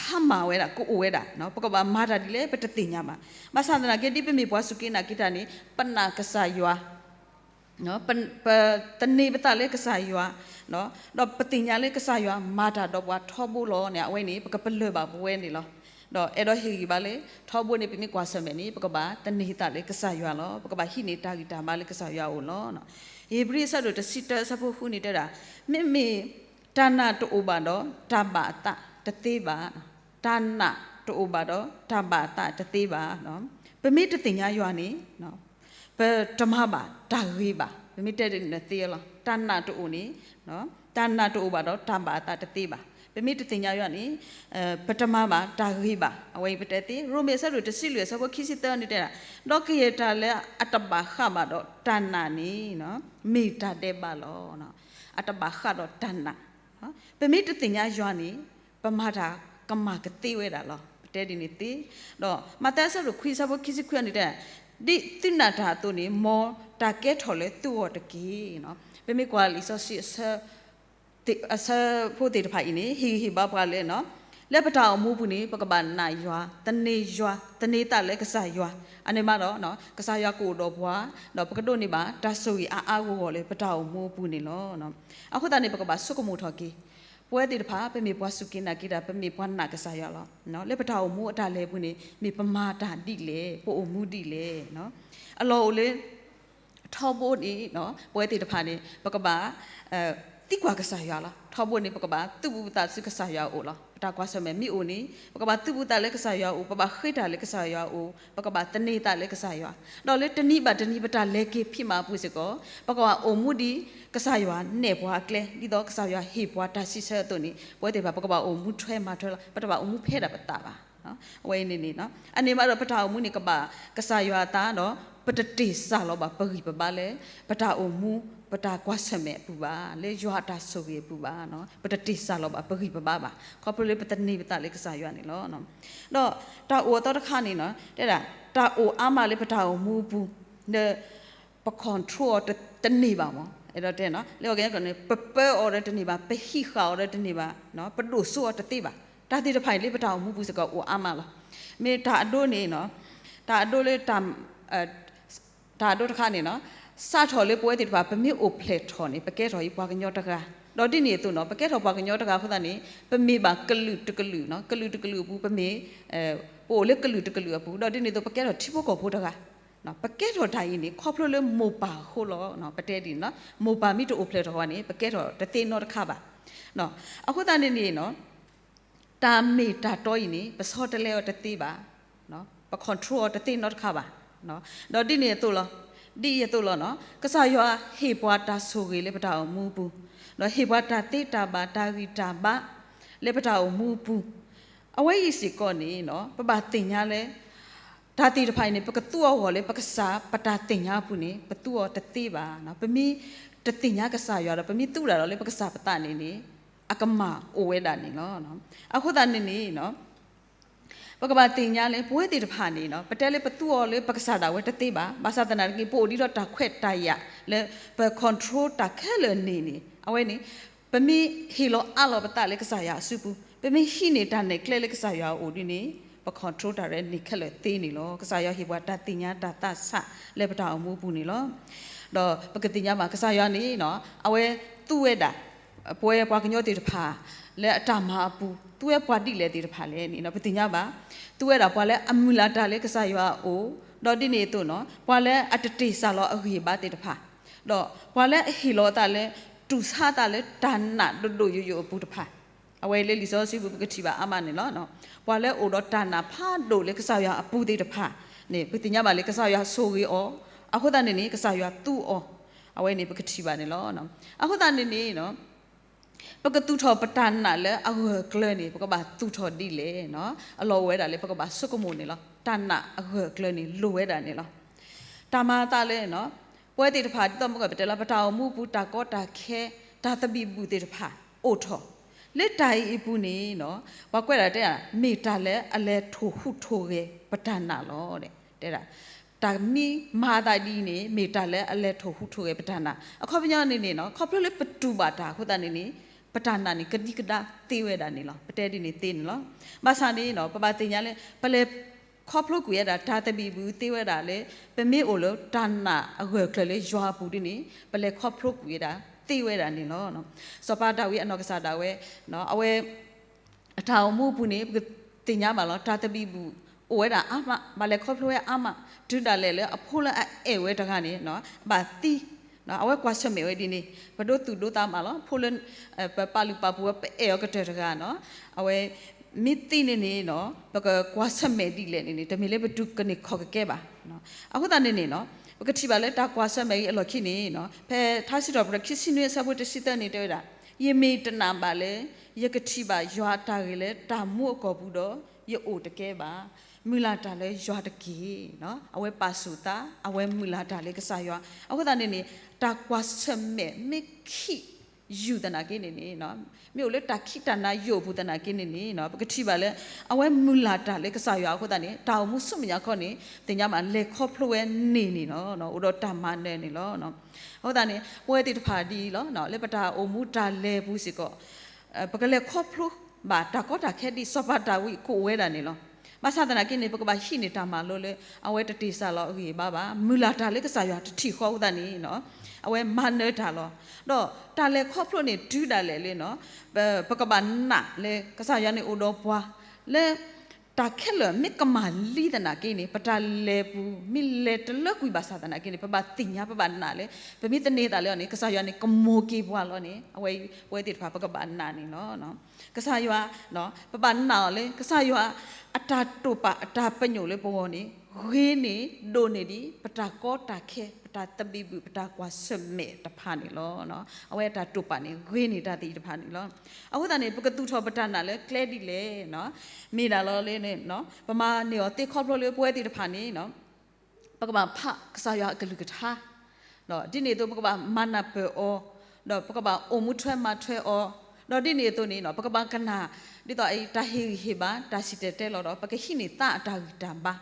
ဟါမၢ်ဝဲဒၣ် ကအိၣ်ဝဲဒၣ်, ပကဘၣ်မၤတၢ်ဒ်လဲၣ် ပတသ့ၣ်ညါဘၣ်. ဘၣ်ဆၣ်သနာ်က့ ဒ်ပမ့ၢ်ပှၤစူၢ်က့ၤနာ်က့ၤတၢ်န့ၣ် ပနာ်ကစၢ်ယွၤ ပသန့ၤပသးလၢကစၢ်ယွၤ, ဒီးပသ့ၣ်ညါလၢကစၢ်ယွၤမၤတၢ်ဒီးပှၤထီဘိလီၤန့ၣ် အဝဲန့ၣ် ပကပလၢၢ်ဘၣ်ပဝဲန့ၣ်လီၤ. ဒီးအဲၣ်ဒိးဟ့ၣ်ဂံၢ်ဘါလၢ ထီဘိန့ၣ် ပမ့ၢ်ကွၢ်ဆၢၣ်မဲာ်န့ၣ် ပကဘၣ်သန့ၤသးလၢကစၢ်ယွၤလီၤ. ပကဘၣ်ဟံးန့ၢ်တၢ်ဂံၢ်တၢ်ဘါလၢကစၢ်ယွၤအအိၣ်လီၤ. ဧ့ၤဘြံၤ အဆၢဒိၣ်တဆံတၢ အဆၢဖိဃုန့ၣ်တဲဝဲဒၣ်, မ့မ့ၢ်တၢ်နာ်တအိၣ်ဘၣ်ဒီး တၢ်ဘၣ်အသးတသ့ဘၣ်. တၢ်နာ်တအိၣ်ဘၣ်ဒီး တၢ်ဘၣ်အသးတသ့ဘၣ်. ပမ့ၢ်တသ့ၣ်ညါယွၤန့ၣ် ပတမၤဘၣ်တၢ်ဂ့ၤဘၣ်. ပမ့ၢ်တဲဒ်န့ၣ်သ့လီၤ. တၢ်နာ်တအိၣ်န့ၣ်, တၢ်နာ်တအိၣ်ဘၣ်ဒီး တၢ်ဘၣ်အသးတသ့ဘၣ်. ပမ့ၢ်တသ့ၣ်ညါယွၤန့ၣ် ပတမၤဘၣ်တၢ်ဂ့ၤဘၣ်. အဝဲအံၤပတဲသ့. ရိမ့ၤ အဆၢဒိၣ်တဆံလွံၢ် အဆၢဖိခံဆံသၢန့ၣ်တဲဒၣ်, ဒီးကယဲၢ်တၢ်လၢအတဘၣ်ဃးဘၣ်ဒီးတၢ်နာ်န့ၣ် မ့ၢ်တၢ်ဒဲးဘးလီၤ. အတဘၣ်ဃးဒီးတၢ်နာ် ပမ့ၢ်တသ့ၣ်ညါယွၤန့ၣ် ပမၤတၢ်ကမၣ်ကသ့ဝဲဒၣ်လီၤ. ပတဲဒ်န့ၣ်သ့. ဒီးမးသဲ အဆၢဒိၣ်ခွံ အဆၢဖိခံဆံခွံန့ၣ်တဲ, ဒ်သုနာ်တၢ်အသိးန့ၣ် မ်တၢ်ကဲထီၣ်လၢသုဂီၢ်တက့ၢ်. ပမ့ၢ်ကွၢ်လံာ်စီဆှံ အဆၢဖိသ့ၣ်တဖၣ်အံၤန့ၣ် ဟ့ၣ်ဂံၢ်ဟ့ၣ်ဘါပှၤလၢ လၢပတၢ်အိၣ်မူပူၤန့ၣ် ပကဘၣ်နာ်ယွၤ, သန့ၤယွၤ, သန့ၤသးလၢကစၢ်ယွၤ, အန့ၣ်မးဒီး ကစၢ်ယွၤကအိၣ်ဒီးပှၤ, ဒီးပကဒိးန့ၢ်ဘၣ်တၢ်ဆိၣ်ဂ့ၤအါအါဂီၢ်ဂီၢ်လၢပတၢ်အိၣ်မူအပူၤန့ၣ်လီၤ. အဃိသတးန့ၣ် ပကဘၣ်ဆိကမိၣ်ထီၣ်က့ၤ, ပဝဲသ့ၣ်တဖၣ် ပမ့ၢ်ပှၤစူၢ်က့ၤနာ်က့ၤတၢ်, ပမ့ၢ်ပှၤနာ်ကစၢ်ယွၤလီၤ. လၢပတၢ်အိၣ်မူအတၢ်လဲၤအပူၤန့ၣ် မ့ၢ်ပမၤတၢ်ဒ်လဲၣ်, ပအိၣ်မူဒ်လဲၣ်. အလီၢ်အိၣ်လၢ ထီဘိန့ၣ် ပဝဲသ့ၣ်တဖၣ်န့ၣ် ပကဘၣ် သံကွၢ်ကစၢ်ယွၤလီၤ. ထီဘိန့ၣ် ပကဘၣ်သူၣ်ပူၤသးစူၤကစၢ်ယွၤအအိၣ်လီၤ. ပတၢ်ကွၢ်ဆၢၣ်မဲာ်မ့ၢ်အိၣ်န့ၣ် ပကဘၣ်သူၣ်ပူၤသးလၢကစၢ်ယွၤအအိၣ်, ပဘၣ်ဃ့တၢ်လၢကစၢ်ယွၤအအိၣ်, ပကဘၣ်သန့ၤသးလၢကစၢ်ယွၤ, ဒီးလၢတနံၤဘၣ်တနံၤပတၢ်လဲၤက့ၤဖံးမၤအပူၤစ့ၢ်ကီး ပကဘၣ်အိၣ်မူဒ်ကစၢ်ယွၤနဲၣ်ပှၤအကျဲ, ဒ်သိးကစၢ်ယွၤဟ့ၣ်ပှၤတၢ်စံးဆၢအသိးန့ၣ် ပဝဲသ့ၣ်တဖၣ် ပကဘၣ်အိၣ်မူထွဲမၤထွဲလီၤ. ပတဘၣ်အိၣ်မူဖဲဒၣ်ပသးဘၣ်. အဝဲအံၤန့ၣ်န့ၣ် အန့ၣ်မးဒီးပတၢ်အိၣ်မူန့ၣ် ကဘၣ်ကစၢ်ယွၤအသးဒီး ပတတ့ၢ်စၢ်လီၤဘၣ်ပဂံၢ်ပဘါလၢ ပတၢ်အိၣ်မူ ပတၢ်ကွၢ်ဆၢၣ်မဲာ်အပူၤဘၣ်, လၢယွၤအတၢ်ဆိၣ်ဂ့ၤအပူၤဘၣ်. ပတတ့ၢ်စၢ်လီၤဘၣ်ပဂံၢ်ပဘါဘၣ်, ခီဖျိလၢပသန့ၤပသးလၢကစၢ်ယွၤန့ၣ်လီၤ. ဒီးတၢ်အိၣ်အသီတခါန့ၣ် တဲဒၣ် တၢ်အိၣ်အါမးလၢပတၢ်အိၣ်မူအပူၤ ဒီး ပ control အီၤတန့ၢ်ဘၣ်မး, အဲၣ်ဒိးတဲ လၢပှၤကညီကျိာ်န့ၣ် ပပၢအီၤဒီးတန့ၢ်ဘၣ်, ပဟံးဃာ်အီၤဒီးတန့ၢ်ဘၣ်, ပဒိၣ်စိအီၤတသ့ဘၣ်. တၢ်သ့ၣ်တဖၣ်အံၤလၢပတၢ်အိၣ်မူပူၤစ့ၢ်ကီးအိၣ်အါမးလီၤ. မ့ၢ်တၢ်အဒိန့ၣ် တၢ်အဒိလၢ တၢ်အဒိတခါန့ၣ် စးထီၣ်လၢပဝဲသ့ၣ်တဖၣ် ပမ့ၢ်အိၣ်ဖျဲၣ်ထီၣ်န့ၣ် ပကဲထီၣ်အံၤပှၤကညီတဂၤ, ဒီးဒ်န့ၣ်အသိးန့ၣ် ပကဲထီၣ်ပှၤကညီတဂၤအဃိသတးန့ၣ် ပမ့ၢ်ဘၣ်ကလုာ်တကလုာ်, ကလုာ်တကလုာ်အပူၤ ပမ့ၢ် ပအိၣ်လၢကလုာ်တကလုာ်အပူၤ, ဒီးဒ်န့ၣ်အသိး ပကဲထီၣ်ထံဖိကီၢ်ဖိတဂၤ, ပကဲထီၣ်တၢ်အံၤန့ၣ် ခီဖျိလၢမိၢ်ပၢ်အဃိလီၤ. ပတဲဒ်န့ၣ် မိၢ်ပၢ်မ့ၢ်တအိၣ်ဖျဲၣ်ထီၣ်ဘၣ်န့ၣ် ပကဲထီၣ်တသ့နီတခါဘၣ်. အဃိသတးန့ၣ်န့ၣ် တၢ်မ့ၢ်တၢ်တီအံၤန့ၣ် ပဆီတလဲအီၤတသ့ဘၣ်, ပ control အီၤတသ့နီတခါဘၣ်. ဒီးဒ်န့ၣ်အသိးလီၤ, ဒ်အံၤအသိးလီၤနီၤ, ကစၢ်ယွၤဟ့ၣ်ပှၤတၢ်ဆိၣ်ဂ့ၤလၢပတၢ်အိၣ်မူအပူၤ, ဒီးဟ့ၣ်ပှၤတၢ်သ့တၢ်ဘၣ် တၢ်ဂံၢ်တၢ်ဘါ လၢပတၢ်အိၣ်မူအပူၤ, အဝဲအံၤစ့ၢ်ကီးန့ၣ် ပဘၣ်သ့ၣ်ညါလၢ တၢ်သ့ၣ်တဖၣ်အံၤန့ၣ် ပကသူအီၤဂီၢ်လၢပကစၢ် ပတၢ်သ့ၣ်ညါအပူၤန့ၣ် ပသူအီၤတသ့ဘၣ်. ပမ့ၢ်တသ့ၣ်ညါကစၢ်ယွၤဒီး ပမ့ၢ်သူဒၣ်လီၤလၢပကစၢ်ပသးန့ၣ်န့ၣ် အကမၣ်အိၣ်ဝဲဒၣ်န့ၣ်လီၤ. အဃိသတးန့ၣ်န့ၣ် ပကဘၣ်သ့ၣ်ညါလၢပဝဲသ့ၣ်တဖၣ်န့ၣ် ပတဲလၢပသူအီၤလၢပကစၢ်ဒၣ်ဝဲတသ့ဘၣ်. ဘၣ်ဆၣ်သနာ်က့ ပအိၣ်ဒံးဒီးတၢ်ခွဲးတၢ်ယာ်လၢပ control တၢ်ခဲလၢာ်န့ၣ်န့ၣ် အဝဲန့ၣ် ပမ့ၢ်ဟ့ၣ်လီၤအးလီၤပသးလၢကစၢ်ယွၤအစုပူၤ, ပမ့ၢ်ဟံးန့ၢ်တၢ်နဲၣ်ကျဲလၢကစၢ်ယွၤအအိၣ်ဒ်န့ၣ် ပ control တၢ်ရဲၣ်န့ၣ်ခဲလၢာ်သ့န့ၣ်လီၤ. ကစၢ်ယွၤဟ့ၣ်ပှၤတၢ်သ့ၣ်ညါတၢ်သးဆးလၢပတၢ်အိၣ်မူအပူၤန့ၣ်လီၤ. ဒီးပကသ့ၣ်ညါဘၣ် ကစၢ်ယွၤန့ၣ် အဝဲသူဝဲဒၣ် ပဝဲပှၤကညီသ့ၣ်တဖၣ် လၢအတၢ်မၤအပူၤ သူဝဲပှၤဒ်လဲၣ်သ့ၣ်တဖၣ်လဲၣ်န့ၣ် ပသ့ၣ်ညါဘၣ်. သူဝဲဒၣ်ပှၤလၢအမုၢ်လၢ်တၢ်လၢကစၢ်ယွၤအအိၣ်, ဒီးဒ်န့ၣ်အသိးနီၤ ပှၤလၢအတတ့ၢ်စၢ်လီၤအဂံၢ်အဘါသ့ၣ်တဖၣ်, ဒီးပှၤလၢအဟ့ၣ်လီၤအသးလၢ တူၢ်ဆါအသးလၢတၢ်နာ်ဒိၣ်ဒိၣ်ယိာ်ယိာ်အပူၤတဖၣ်, အဝဲလၢလံာ်စီဆှံပူၤပကထံၣ်ဘၣ်အါမးန့ၣ်လီၤ. ပှၤလၢအအိၣ်ဒီးတၢ်နာ်ဖးဒိၣ်လၢကစၢ်ယွၤအပူၤသ့ၣ်တဖၣ်န့ၣ် ပသ့ၣ်ညါဘၣ်လၢကစၢ်ယွၤဆိၣ်ဂ့ၤအီၤ, အဃိသတးန့ၣ်န့ၣ် ကစၢ်ယွၤသူအီၤ, အဝဲန့ၣ်ပကထံၣ်ဘၣ်န့ၣ်လီၤ. အဃိသတးန့ၣ်န့ၣ် ပကသူၣ်ထီၣ်ပတၢ်နာ်လၢအဂၢၢ်အကျၢၤန့ၣ် ပကဘၣ်သူၣ်ထီၣ်ဒ်လဲၣ်နီၤ, အလီၢ်အိၣ်ဝဲဒၣ်လၢပကဘၣ်ဆိကမိၣ်န့ၣ်လီၤ. တၢ်နာ်အဂၢၢ်အကျၢၤန့ၣ် လိၣ်ဝဲဒၣ်န့ၣ်လီၤ. တၢ်မၤအသးလၢ ပဝဲသ့ၣ်တဖၣ် ဒ်သိးမုၢ်ဂီၢ်ပတဲလီၤ ပတၢ်အိၣ်မူအပူၤ တၢ်ကီတၢ်ခဲ တၢ်သဘံၣ်ဘုၣ်သ့ၣ်တဖၣ် အိၣ်ထီၣ် လၢတၢ်အံၤအပူၤန့ၣ်နီၤ, ပှၤကွဲးဒၣ်တဲဒၣ် မ့ၢ်တၢ်လၢအလဲၤထိၣ်ဟူးထိၣ်ဂဲၤပတၢ်နာ်လီၤ. တဲဒၣ် တၢ်မ့ၢ်မၤအသးဒ်အံၤန့ၣ် မ့ၢ်တၢ်လၢအလဲၤထိၣ်ဟူးထိၣ်ဂဲၤပတၢ်နာ်. အခီပညီန့ၣ်န့ၣ်နီၤ, ခီဖျိလၢပတူၢ်ဘၣ်တၢ်အဃိသတးန့ၣ်န့ၣ် ပတၢ်နာ်န့ၣ် ကဒံကဒါသ့ဝဲဒၣ်န့ၣ်လီၤ. ပတဲဒ်န့ၣ်သ့န့ၣ်လီၤ. ဘၣ်ဆၣ်န့ၣ်နီၤ ပဘၣ်သ့ၣ်ညါလၢ ပလဲၤခီဖျိကွံာ်ဝဲဒၣ် တၢ်သဘံၣ်ဘုၣ်သ့ဝဲဒၣ်လၢ ပမ့ၢ်အိၣ်လၢတၢ်နာ်အဂၢၢ်အကျၢၤလၢယွၤအပူၤဒ်န့ၣ် ပလဲၤခီဖျိကွံာ်ဝဲဒၣ် သ့ဝဲဒၣ်န့ၣ်လီၤ. စီၤပၤဒၤဝံးအနီၢ်ကစၢ်ဒၣ်ဝဲ အဝဲ အတၢ်အိၣ်မူအပူၤန့ၣ် ပကသ့ၣ်ညါဘၣ်လီၤ. တၢ်သဘံၣ်ဘုၣ်အိၣ်ဝဲဒၣ်အါမး, ဘၣ်လဲၤခီဖျိဝဲအါမး, တုၤဒၣ်လဲာ်လၢအဖိလၢအအဲၣ်ဝဲတဂၤန့ၣ် ဘၣ်သံ, အဝဲကွၢ်ဆၢၣ်မဲာ်ဝဲဒ်န့ၣ် ပဒိသူၣ်ဒိသးမးလီၤ. ဖိလၢ ပပာ်လုၢ်ပာ်ပှ့ၤဝဲ ပအဲၣ်အီၤကတၢၢ်တဂၤနီၤ, အဝဲ မ့ၢ်သံန့ၣ်န့ၣ် ပကကွၢ်ဆၢၣ်မဲာ်ဒ်လဲၣ်န့ၣ်န့ၣ် တမ့ၢ်လၢပဒုးကန့ၢ်ခီၣ်ကကဲဘၣ်. အဃိသတးန့ၣ်န့ၣ် ပကထံၣ်ဘၣ်လၢတၢ်ကွၢ်ဆၢၣ်မဲာ်အံၤအလီၢ်ခံန့ၣ် ဖဲထါစံးထီၣ်ပတြၢၤခံဆံနွံအဆၢဖိတဆံသၢန့ၣ် တဲဝဲဒၣ်, ယမ့ၢ်တနာ်ဘၣ်လၢ ယကထံၣ်ဘၣ်ယွၤအတၢ်ဂ့ၤလၢတၢ်မူအကီၢ်ပူၤဒီး ယအိၣ်တကဲဘၣ်. မုၢ်လၢ်တၢ်လၢယွၤတက့ၢ်. အဝဲပာ်ဆူၣ်သး, အဝဲမုၢ်လၢ်တၢ်လၢကစၢ်ယွၤ. အဃိသတးန့ၣ်န့ၣ် တၢ်ကွၢ်ဆၢၣ်မဲာ်မ့ၢ်ခံး ယူၢ်သနာ်က့န့ၣ်န့ၣ် မ့ၢ်အိၣ်လၢတၢ်ခံးတၢ်နၤယိာ်အပူၤသနာ်က့န့ၣ်န့ၣ် ပကထံၣ်ဘၣ်လၢ အဝဲမုၢ်လၢ်တၢ်လၢကစၢ်ယွၤအဃိသတးန့ၣ် တၢ်အိၣ်မူဆူမဲာ်ညါခီန့ၣ် သ့ၣ်ညါဘၣ် လဲၤခီဖျိဝဲန့ၣ်န့ၣ်လီၤ. အိၣ်ဒီးတၢ်မၤနၢၤန့ၣ်လီၤ. အဃိသတးန့ၣ် ပဝဲသ့ၣ်တဖၣ်ဒ်အံၤလီၤ လၢပတၢ်အိၣ်မူတၢ်လဲၤပူၤစ့ၢ်ကီး ပကလဲၤခီဖျိဘၣ်တၢ်ကီတၢ်ခဲဒ်စီၤပၤဒၤဝံးကအိၣ်ဝဲဒၣ်န့ၣ်လီၤ. ဘၣ်ဆၣ်သနာ်က့န့ၣ် ပကဘၣ်ဟံးန့ၢ်တၢ်မၤလိလၢ အဝဲတတ့ၢ်စၢ်လီၤအဂံၢ်အဘါဘၣ်, မုၢ်လၢ်တၢ်လၢကစၢ်ယွၤတထံၣ်ဃီအဃိသတးန့ၣ် အဝဲမၤနၢၤတၢ်လီၤ. ဒီးတၢ်လဲၤခီဖျိန့ၣ် တုၤဒၣ်လဲာ်လၢ ပကဘၣ်နာ်လၢကစၢ်ယွၤန့ၣ်အိၣ်ဒီးပှၤ လၢ တၢ်ခဲလၢာ်မ့ၢ်ကမၣ်လံသနာ်က့န့ၣ် ပတၢ်လဲၤပူၤ မ့ၢ်လဲၤတလၢကွံာ်ဘၣ်ဆၣ်သနာ်က့န့ၣ် ပဘၣ်သ့ၣ်ညါ ပဘၣ်နာ်လၢ ပမ့ၢ်သန့ၤသးလၢအီၤန့ၣ် ကစၢ်ယွၤန့ၣ် ကမိၢ်က့ၤပှၤလီၤန့ၣ် အဝဲအံၤ ပဝဲသ့ၣ်တဖၣ် ပကဘၣ်နာ်န့ၣ်လီၤ. ကစၢ်ယွၤ ပဘၣ်နာ်အီၤလၢ ကစၢ်ယွၤ အတၢ်တိာ်ပာ်အတၢ်ပညိၣ်လၢပဂီၢ်န့ၣ် ဂ့ၤန့ၢ်ဒိၣ်န့ၢ်ဒံး ပတၢ်ကီတၢ်ခဲ ပတၢ်သဘံၣ်ဘုၣ် ပတၢ်ကွၢ်ဆၢၣ်မဲာ်တဖၣ်န့ၣ်လီၤ. အဝဲအတၢ်တိာ်ပာ်န့ၣ် ဂ့ၤန့ၢ်တၢ်သ့ၣ်တဖၣ်န့ၣ်လီၤ. အဃိသတးန့ၣ် ပကသူၣ်ထီၣ်ပတၢ်နာ်လၢကျဲဒ်လဲၣ် မ့ၢ်ဒၣ်လီၤလၢ ပမၤန့ၢ်အီၤသ့ခီဖျိလၢပဝဲသ့ၣ်တဖၣ်န့ၣ် ပကဘၣ်ဖးကစၢ်ယွၤအကလုၢ်ကထါ, ဒ်န့ၣ်အသိး ပကဘၣ်မၤနၢ်ပၢၢ်အီၤ, ဒီးပကဘၣ်အိၣ်မူထွဲမၤထွဲအီၤ, ဒီးဒ်န့ၣ်အသိးန့ၣ် ပကဘၣ်ကနၣ် ဒ်သိးအံၤ တၢ်ဟ့ၣ်ဂံၢ်ဟ့ၣ်ဘါ တၢ်စံၣ်တဲၤတဲလီၤဒီး ပကဟံးန့ၢ်သးအတၢ်ဂံၢ်တၢ်ဘါ,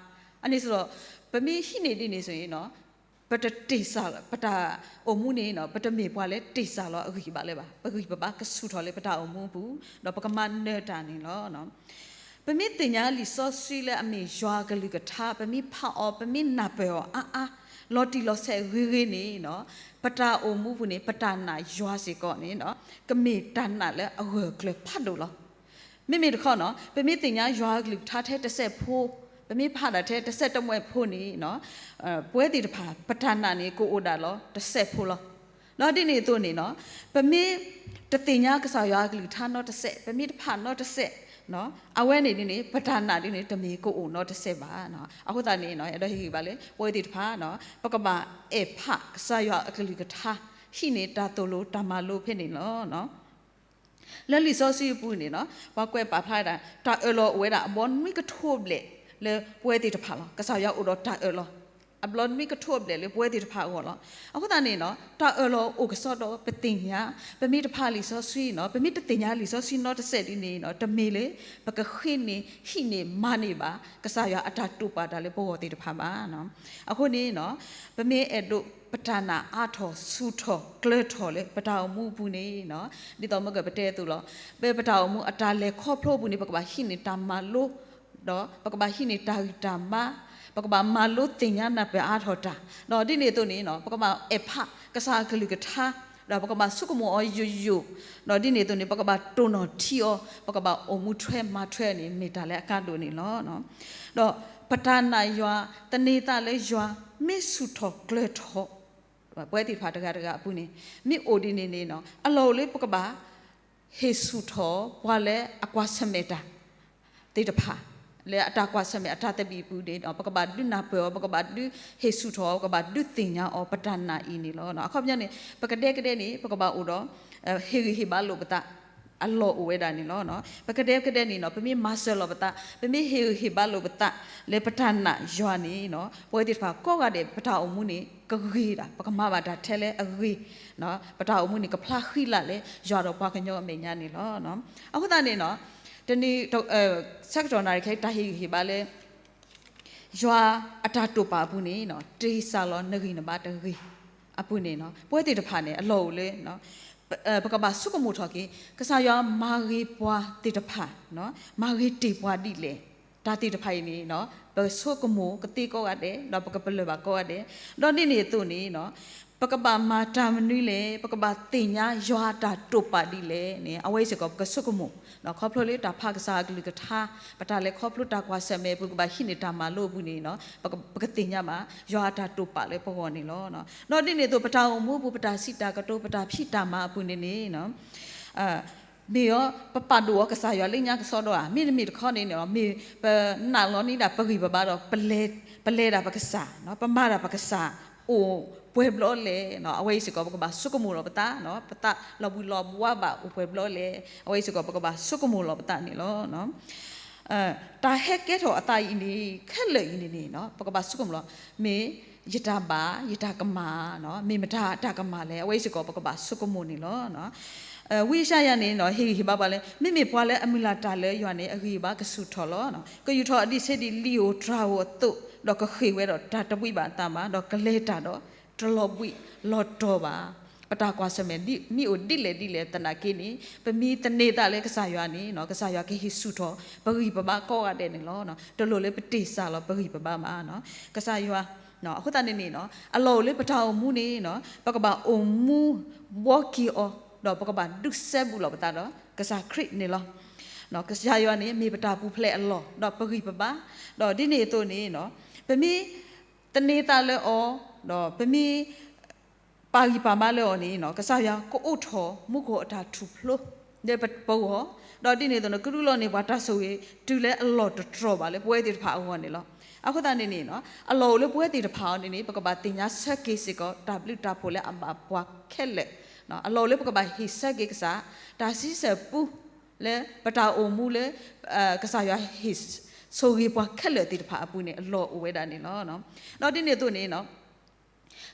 အန့ၣ်စ့ၢ်ကီး ပမ့ၢ်ဟံးန့ၢ်ဒ်န့ၣ်စ့ၢ်ကီး ပတတ့ၢ်စၢ် ပတၢ်အိၣ်မူန့ၣ် ပတမ့ၢ်ပှၤလၢတ့ၢ်စၢ်လီၤအဂံၢ်ဘါလၢၤဘၣ်. ပဂံၢ်ပဘါကဆူၣ်ထီၣ်လၢပတၢ်အိၣ်မူအပူၤ, ဒီးပကမၤနၢၤတၢ်န့ၣ်လီၤ. ပမ့ၢ်သ့ၣ်ညါလံာ်စီဆှံလၢအမ့ၢ်ယွၤအကလုၢ်ကထါ ပမ့ၢ်ဖးအီၤ ပမ့ၢ်နၢ်ပၢၢ်အီၤအါအါ လီၤတံၢ်လီၤဆဲးဂ့ၤဂ့ၤန့ၣ် ပတၢ်အိၣ်မူပူၤန့ၣ် ပတၢ်နာ်ယွၤစ့ၢ်ကီးန့ၣ် ကမ့ၢ်တၢ်နာ်လၢအဂၢၢ်အကျၢၤဖးဒိၣ်လီၤ. မ့မ့ၢ်တခီနီၤ ပမ့ၢ်သ့ၣ်ညါယွၤအကလုၢ်ကထါထဲတစဲးဖိ, ပမ့ၢ်ဖးဒၣ်ထဲတစဲးတမှဲၢ်ဖိန့ၣ် ပဝဲသ့ၣ်တဖၣ် ပတၢ်နာ်န့ၣ် ကအိၣ်ဒၣ်လီၤတစဲးဖိလီၤ. ဒီးဒ်န့ၣ်အသိးန့ၣ်နီၤ ပမ့ၢ်တသ့ၣ်ညါကစၢ်ယွၤအကလုၢ်ကထါနီတစဲး, ပမ့ၢ်တဖးနီတစဲး အဝဲန့ၣ်ဒ်န့ၣ် ပတၢ်နာ်ဒ်န့ၣ် တမ့ၢ်ကအိၣ်နီတစဲးဘၣ်. အဃိသတးန့ၣ် အဲၣ်ဒိးဟ့ၣ်ဂံၢ်ဘါလၢ ပဝဲသ့ၣ်တဖၣ် ပကဘၣ်အဲၣ်ဖးကစၢ်ယွၤအကလုၢ်ကထါ, ဟံးန့ၢ်တၢ်သိၣ်လိတၢ်မၤလိဖဲန့ၣ်လီၤ. လၢလံာ်စီဆှံအပူၤန့ၣ် ပှၤကွဲးပာ်ဖျါဒၣ် တၢ်အၢၣ်လီၤအိၣ်ဝဲဒၣ်အဘီနွံကထိဘျဲၣ်လၢပဝဲသ့ၣ်တဖၣ်လီၤ. ကစၢ်ယွၤအိၣ်ဒီးတၢ်အၢၣ်လီၤ အဘီနွံကထိဘျဲၣ်လၢပဝဲသ့ၣ်တဖၣ်အဂီၢ်လီၤ. အဃိသတးန့ၣ် တၢ်အၢၣ်လီၤအိၣ်ကစီဒီးပသ့ၣ်ညါ, ပမ့ၢ်တဖးလံာ်စီဆှံန့ၣ် ပမ့ၢ်တသ့ၣ်ညါလံာ်စီဆှံနီတစဲးဒ်န့ၣ် တမ့ၢ်လၢ ပကဃ့န့ၢ်ဟံးန့ၢ်မၤန့ၢ်ဘၣ် ကစၢ်ယွၤအတၢ်တိာ်ပာ်တၢ်လၢပဂီၢ်သ့ၣ်တဖၣ်ဘၣ်. အဃိန့ၣ် ပမ့ၢ်အဲၣ်ဒိးပတၢ်နာ်အါထီၣ်ဆူၣ်ထီၣ်ကျၢၤထီၣ်လၢပတၢ်အိၣ်မူအပူၤန့ၣ် ဒ်သိးမ့ၢ်ကပတဲအသိးလီၤ. ပပတၢ်အိၣ်မူအတၢ်လဲၤခီဖျိအပူၤန့ၣ် ပကဘၣ်ဟံးန့ၢ်တၢ်မၤလိ ဒီးပကဘၣ်ဟံးန့ၢ်တၢ်ဂံၢ်တၢ်ဘါ, ပကဘၣ်မၤလိသ့ၣ်ညါနၢ်ပၢၢ်အါထီၣ်တၢ်, ဒီးဒ်န့ၣ်အသိးန့ၣ် ပကဘၣ်အဲၣ်ဖးကစၢ်အကလုၢ်ကထါ, ဒီးပကဘၣ်ဆိကမိၣ်အီၤယိာ်ယိာ်, ဒီးဒ်န့ၣ်အသိးန့ၣ် ပကဘၣ်တိၢ်နီၣ်ထံအီၤ, ပကဘၣ်အိၣ်မူထွဲမၤထွဲန့ၣ် မ့ၢ်တၢ်လၢအကါဒိၣ်န့ၣ်လီၤ. ဒီးပတၢ်နာ်ယွၤ သန့ၤသးလၢယွၤ မ့ၢ်ဆူၣ်ထီၣ်ကျၢၤထီၣ် ပဝဲသ့ၣ်တဖၣ်တဂၤတဂၤအပူၤန့ၣ် မ့ၢ်အိၣ်ဒ်န့ၣ်န့ၣ် အလီၢ်အိၣ်လၢပကဘၣ် ဟ့ၣ်ဆူၣ်ထီၣ်ပှၤလၢအကွၢ်ဆၢၣ်မဲာ်တၢ်သ့ၣ်တဖၣ်, လၢအတၢ်ကွၢ်ဆၢၣ်မဲာ်အတၢ်သဘံၣ်အပူၤန့ၣ် ပကဘၣ်ဒုးနၢ်ပၢၢ်အီၤ, ပကဘၣ်ဒုးဟ့ၣ်ဆူၣ်ထီၣ်အီၤ, ပကဘၣ်ဒုးသ့ၣ်ညါအီၤ ပတၢ်နာ်အံၤန့ၣ်လီၤ. အခီပညီန့ၣ် ပကဒဲကဒဲန့ၣ် ပကဘၣ်အိၣ်ဒီး ဟ့ၣ်ဂံၢ်ဟ့ၣ်ဘါလိာ်ပသး အလီၢ်အိၣ်ဝဲဒၣ်န့ၣ်လီၤ. ပကဒဲကဒဲန့ၣ် ပမ့ၢ်မၤစၢၤလီၤပသး, ပမ့ၢ်ဟ့ၣ်ဂံၢ်ဟ့ၣ်ဘါလိာ်ပသး လၢပတၢ်နာ်ယွၤန့ၣ် ပဝဲသ့ၣ်တဖၣ်ကိးဂၤဒဲး ပတၢ်အိၣ်မူန့ၣ် ကဂ့ၤဒၣ်, ပကမၤဘၣ်တၢ်ထဲလၢအဂ့ၤ, ပတၢ်အိၣ်မူန့ၣ် ကဖျါဃံလၤလၢယွၤဒီးပှၤကညီအမဲာ်ညါန့ၣ်လီၤ. အဃိသတးန့ၣ် တနံၤ ဆၢကတီၢ်နၣ်ရံၣ်ခဲအံၤ တၢ်ဟ့ၣ်ဂံၢ်ဟ့ၣ်ဘါလၢ ယွၤအတၢ်တိာ်ပာ်အပူၤန့ၣ် တ့ၢ်စၢ်လီၤနဂံၢ်နဘါတဂ့ၤအပူၤန့ၣ် ပဝဲသ့ၣ်တဖၣ်န့ၣ် အလီၢ်အိၣ်လၢ ပကဘၣ်ဆိကမိၣ်ထီၣ်က့ၤ ကစၢ်ယွၤမၤဂ့ၤပှၤသ့ၣ်တဖၣ်, မၤဂ့ၤတ့ၢ်ပှၤဒ်လဲၣ်, တၢ်သ့ၣ်တဖၣ်အံၤန့ၣ် ပဆိကမိၣ်ကသ့ကိးဂၤဒဲး ဒီးပကပလၢၢ်ဘၣ်ကိးဂၤဒဲး, ဒီးဒ်န့ၣ်အသိးန့ၣ် ပကဘၣ်မၤတၢ်မနုၤလဲၣ်, ပကဘၣ်သ့ၣ်ညါယွၤအတၢ်တိာ်ပာ်ဒ်လဲၣ်န့ၣ် အဝဲအံၤစ့ၢ်ကီး ပကဆိကမိၣ်, ခီဖျိလၢတၢ်ဖးကစၢ်အကလုၢ်ကထါ, ပတၢ်လဲၤခီဖျိတၢ်ကွၢ်ဆၢၣ်မဲာ်အပူၤ ကဘၣ်ဟံးန့ၢ်တၢ်မၤလိအပူၤန့ၣ် ပကသ့ၣ်ညါဘၣ် ယွၤအတၢ်တိာ်ပာ်လၢပဂီၢ်န့ၣ်လီၤ. ဒီးဒ်န့ၣ်အသိး ပတၢ်အိၣ်မူအပူၤ ပတၢ်စံးတၢ်ကတိၤ ပတၢ်ဖံးတၢ်မၤအပူၤန့ၣ်န့ၣ် မ့ၢ်အီၤ ပပာ်ဒိၣ်အီၤကစၢ်ယွၤလၢညါကစီဒီဧါ, မ့တမ့ၢ်တခီန့ၣ် မ့ၢ်ပနာ်လီၤန့ၢ်ဒၣ်ပဂံၢ်ပဘါဒီး ပလဲၤဒၣ်ပကစၢ်, ပမၤဒၣ်ပကစၢ် အိၣ်ပှဲၤဘျီလဲၣ်, အဝဲအံၤစ့ၢ်ကီး ပကဘၣ်ဆိကမိၣ်လီၤပသး, ပသးလီၤဘှံးလီၤဘှါဘၣ်အိၣ်ပှဲၤဘျီလဲၣ်, အဝဲအံၤစ့ၢ်ကီး ပကဘၣ်ဆိကမိၣ်လီၤပသးန့ၣ်လီၤ. တၢ်ဟဲကဲထီၣ်အသးအံၤန့ၣ် ခဲလၢာ်အံၤန့ၣ်န့ၣ် ပကဘၣ်ဆိကမိၣ်လီၤ, မ့ၢ်ယတၢ်ဘၣ် ယတၢ်ကမၣ်, မ့ၢ်မတၤတၢ်ကမၣ်လဲၣ်, အဝဲအံၤစ့ၢ်ကီး ပကဘၣ်ဆိကမိၣ်န့ၣ်လီၤ. ဝံယၡါယၤန့ၣ် ဟ့ၣ်ဂံၢ်ဟ့ၣ်ဘါပှၤလၢ မ့မ့ၢ်ပှၤလၢအမုၢ်လၢ်တၢ်လၢယွၤန့ၣ် အဂံၢ်အဘါကဆူၣ်ထီၣ်လီၤ. ကယူာ်ထီၣ်အဒံးဆှံဒ်လံာ်ဧိၤတြၤဧိၤအသိး, ဒီးကဃ့ၢ်ဝဲဒီးတၢ်တဘှံးဘၣ်အသးဘၣ်, ဒီးကလဲၤတၢ်ဒီးတလီၤဘှံးလီၤတီၤဘၣ်. ပတၢ်ကွၢ်ဆၢၣ်မဲာ်မ့ၢ်အိၣ်ဒ်လဲၣ်ဒ်လဲၣ်သနာ်က့န့ၣ် ပမ့ၢ်သန့ၤသးလၢကစၢ်ယွၤန့ၣ် ကစၢ်ယွၤကဟ့ၣ်ဆူၣ်ထီၣ်ပဂံၢ်ပဘါကိးဂၤဒဲးန့ၣ်လီၤ. တလိၣ်လၢပတ့ၢ်စၢ်လီၤပဂံၢ်ပဘါဘၣ်. ကစၢ်ယွၤ အဃိသတးန့ၣ်န့ၣ် အလီၢ်အိၣ်လၢပတၢ်အိၣ်မူန့ၣ် ပကဘၣ်အိၣ်မူဘှီက့ၤအီၤ, ဒီးပကဘၣ်ဒုးစဲဘူးလီၤပသးဒီးကစၢ်ခရံာ်န့ၣ်လီၤ. ကစၢ်ယွၤန့ၣ် မ့ၢ်ပတၢ်ပူၤဖျဲးအလီၢ် ဒီးပဂံၢ်ပဘါ, ဒီးဒ်န့ၣ်အသိးန့ၣ် ပမ့ၢ်သန့ၤသးလၢအီၤ, ဒီးပမ့ၢ် ပာ်ဂံၢ်ပာ်ဘါလၢအီၤန့ၣ် ကစၢ်ယွၤကအိးထီၣ်မူခိၣ်အတၢ်ထူၣ်ဖျိ လၢပဂီၢ်, ဒီးဒ်န့ၣ်အသိးန့ၣ် ကဒုးလီန့ၢ်ပှၤတၢ်ဆိၣ်ဂ့ၤ တုၤလၢအလီၢ်တတြီၢ်ဘၣ်လၢပဝဲသ့ၣ်တဖၣ်အဂီၢ်န့ၣ်လီၤ. အဃိသတးန့ၣ်န့ၣ် အလီၢ်အိၣ်လၢပဝဲသ့ၣ်တဖၣ်အီၤန့ၣ်န့ၣ် ပကဘၣ်သ့ၣ်ညါဆၢက့ၤစ့ၢ်ကီး တၢ်ဘျုးတၢ်ဖှိၣ်လၢအဘၣ်ပှၤခဲလၢာ်, အလီၢ်အိၣ်လၢပကဘၣ်ဟ့ၣ်ဆၢက့ၤကစၢ် တၢ်ဆံဆဲၣ်ပူ လၢပတၢ်အိၣ်မူလၢ ကစၢ်ယွၤဟ့ၣ်ဆိၣ်ဂ့ၤပှၤခဲလၢာ်သ့ၣ်တဖၣ်အပူၤန့ၣ် အလီၢ်အိၣ်ဝဲဒၣ်န့ၣ်လီၤ. ဒီးဒ်န့ၣ်အသိးန့ၣ်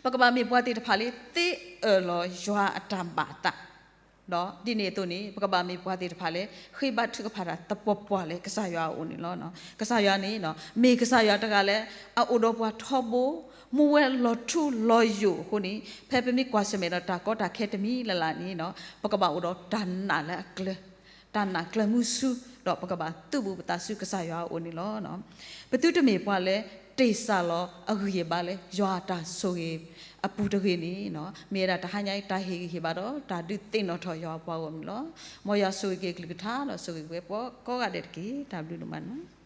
ပကဘၣ်မ့ၢ်ပှၤသ့ၣ်တဖၣ်လၢသ့အၢၣ်လီၤယွၤအတၢ်ဘၣ်သး, ဒီးဒ်န့ၣ်အသိးန့ၣ် ပကဘၣ်မ့ၢ်ပှၤသ့ၣ်တဖၣ်လၢ ဃ့ဘါထုကဖၣ်တၢ်သပှၢ်ပှၢ်လၢကစၢ်ယွၤအအိၣ်န့ၣ်လီၤ. ကစၢ်ယွၤန့ၣ် မ့ၢ်ကစၢ်ယွၤတဂၤလၢ အအိၣ်ဒီးပှၤထီဘိ, မူဝဲလီၤထူလီၤယိာ်အဃိန့ၣ် ဖဲပမ့ၢ်ကွၢ်ဆၢၣ်မဲာ်ဒီးတၢ်ကီတၢ်ခဲတမံၤလၢ်လၢ်န့ၣ် ပကဘၣ်အိၣ်ဒီးတၢ်နာ်လၢအကျၢၤ တၢ်နာ်ကျၢၤမုဆူ ဒီးပကဘၣ်သုးဘူးပသးဆူကစၢ်ယွၤအအိၣ်န့ၣ်လီၤ. ပသုတမ့ၢ်ပှၤလၢတ့ၢ်စၢ်လီၤအဂံၢ်အဘါလၢ ယွၤအတၢ်ဆိၣ်ဂ့ၤအပူၤတဂ့ၤန့ၣ်, မ့ၢ်ဝဲဒၣ်တဟါညါအံၤ တၢ်ဟ့ၣ်ဂံၢ်ဟ့ၣ်ဘါဒီး တၢ်ဒုးသ့ၣ်နီၣ်ထီၣ်ယွၤအပှၤဂီၢ်မုၢ်လီၤ. မ်ယွၤဆိၣ်ဂ့ၤက့ၤအကလုၢ်ကထါ ဒီးဆိၣ်ဂ့ၤက့ၤပှၤကိးဂၤဒဲးတက့ၢ်. တၢ်ဘျုးဒိၣ်မးန့ၣ်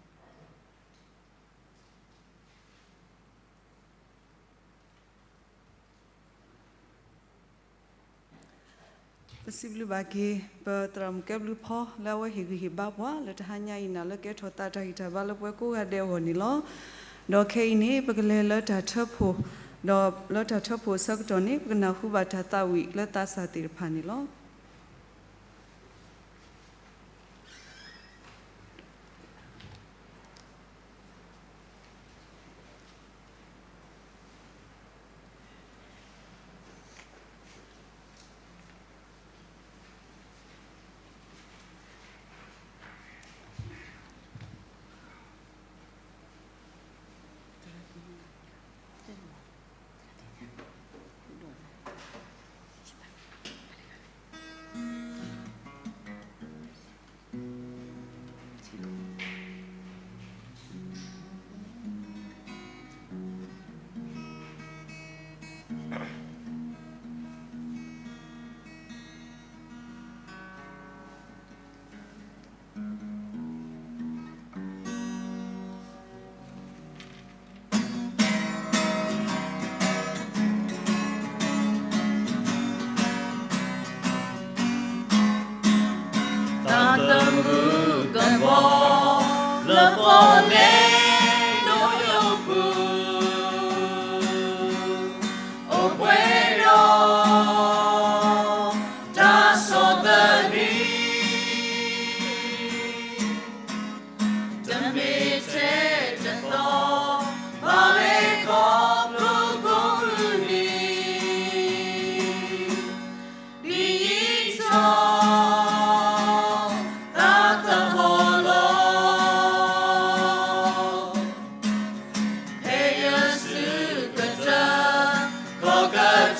ပစံးဘျုးဘၣ်က့ၤ ပသရၣ်မုၣ်ကဲဘျုးဖီ လၢအဝဲဟ့ၣ်ဂံၢ်ဟ့ၣ်ဘါပှၤ လၢတဟါညါအံၤန့ၣ် လၢကဲထီၣ်သးတၢ်ဂံၢ်တၢ်ဘါလၢပဝဲကိးဂၤဒဲးအဂီၢ်န့ၣ်လီၤ. ဒီးခဲအံၤန့ၣ် ပကလဲၤလၢတၢ်ထၢဖှိၣ်, ဒီးလၢတၢ်ထၢဖှိၣ်အဆၢကတီၢ်န့ၣ် ပကနၢ်ဟူဘၣ်တၢ်သးဝံၣ်လၢသးစၢ်သ့ၣ်တဖၣ်န့ၣ်လီၤ. တၢ်သမူကဘီ လၢပီၣ်လဲၣ်ဒိၣ်ယိာ်ပူၤ အိၣ်ပှဲၤဒီး တၢ်ဆီၣ်သနံး တမ့ၢ်ထဲတသီ ဘၣ်လၢခီဖျိကိးမုၢ်နံၤ ဒ်ယံာ်ထီၣ် သးသဟီၣ်လီၤ ဖဲယစုကတၢၢ် ခီကတၢၢ်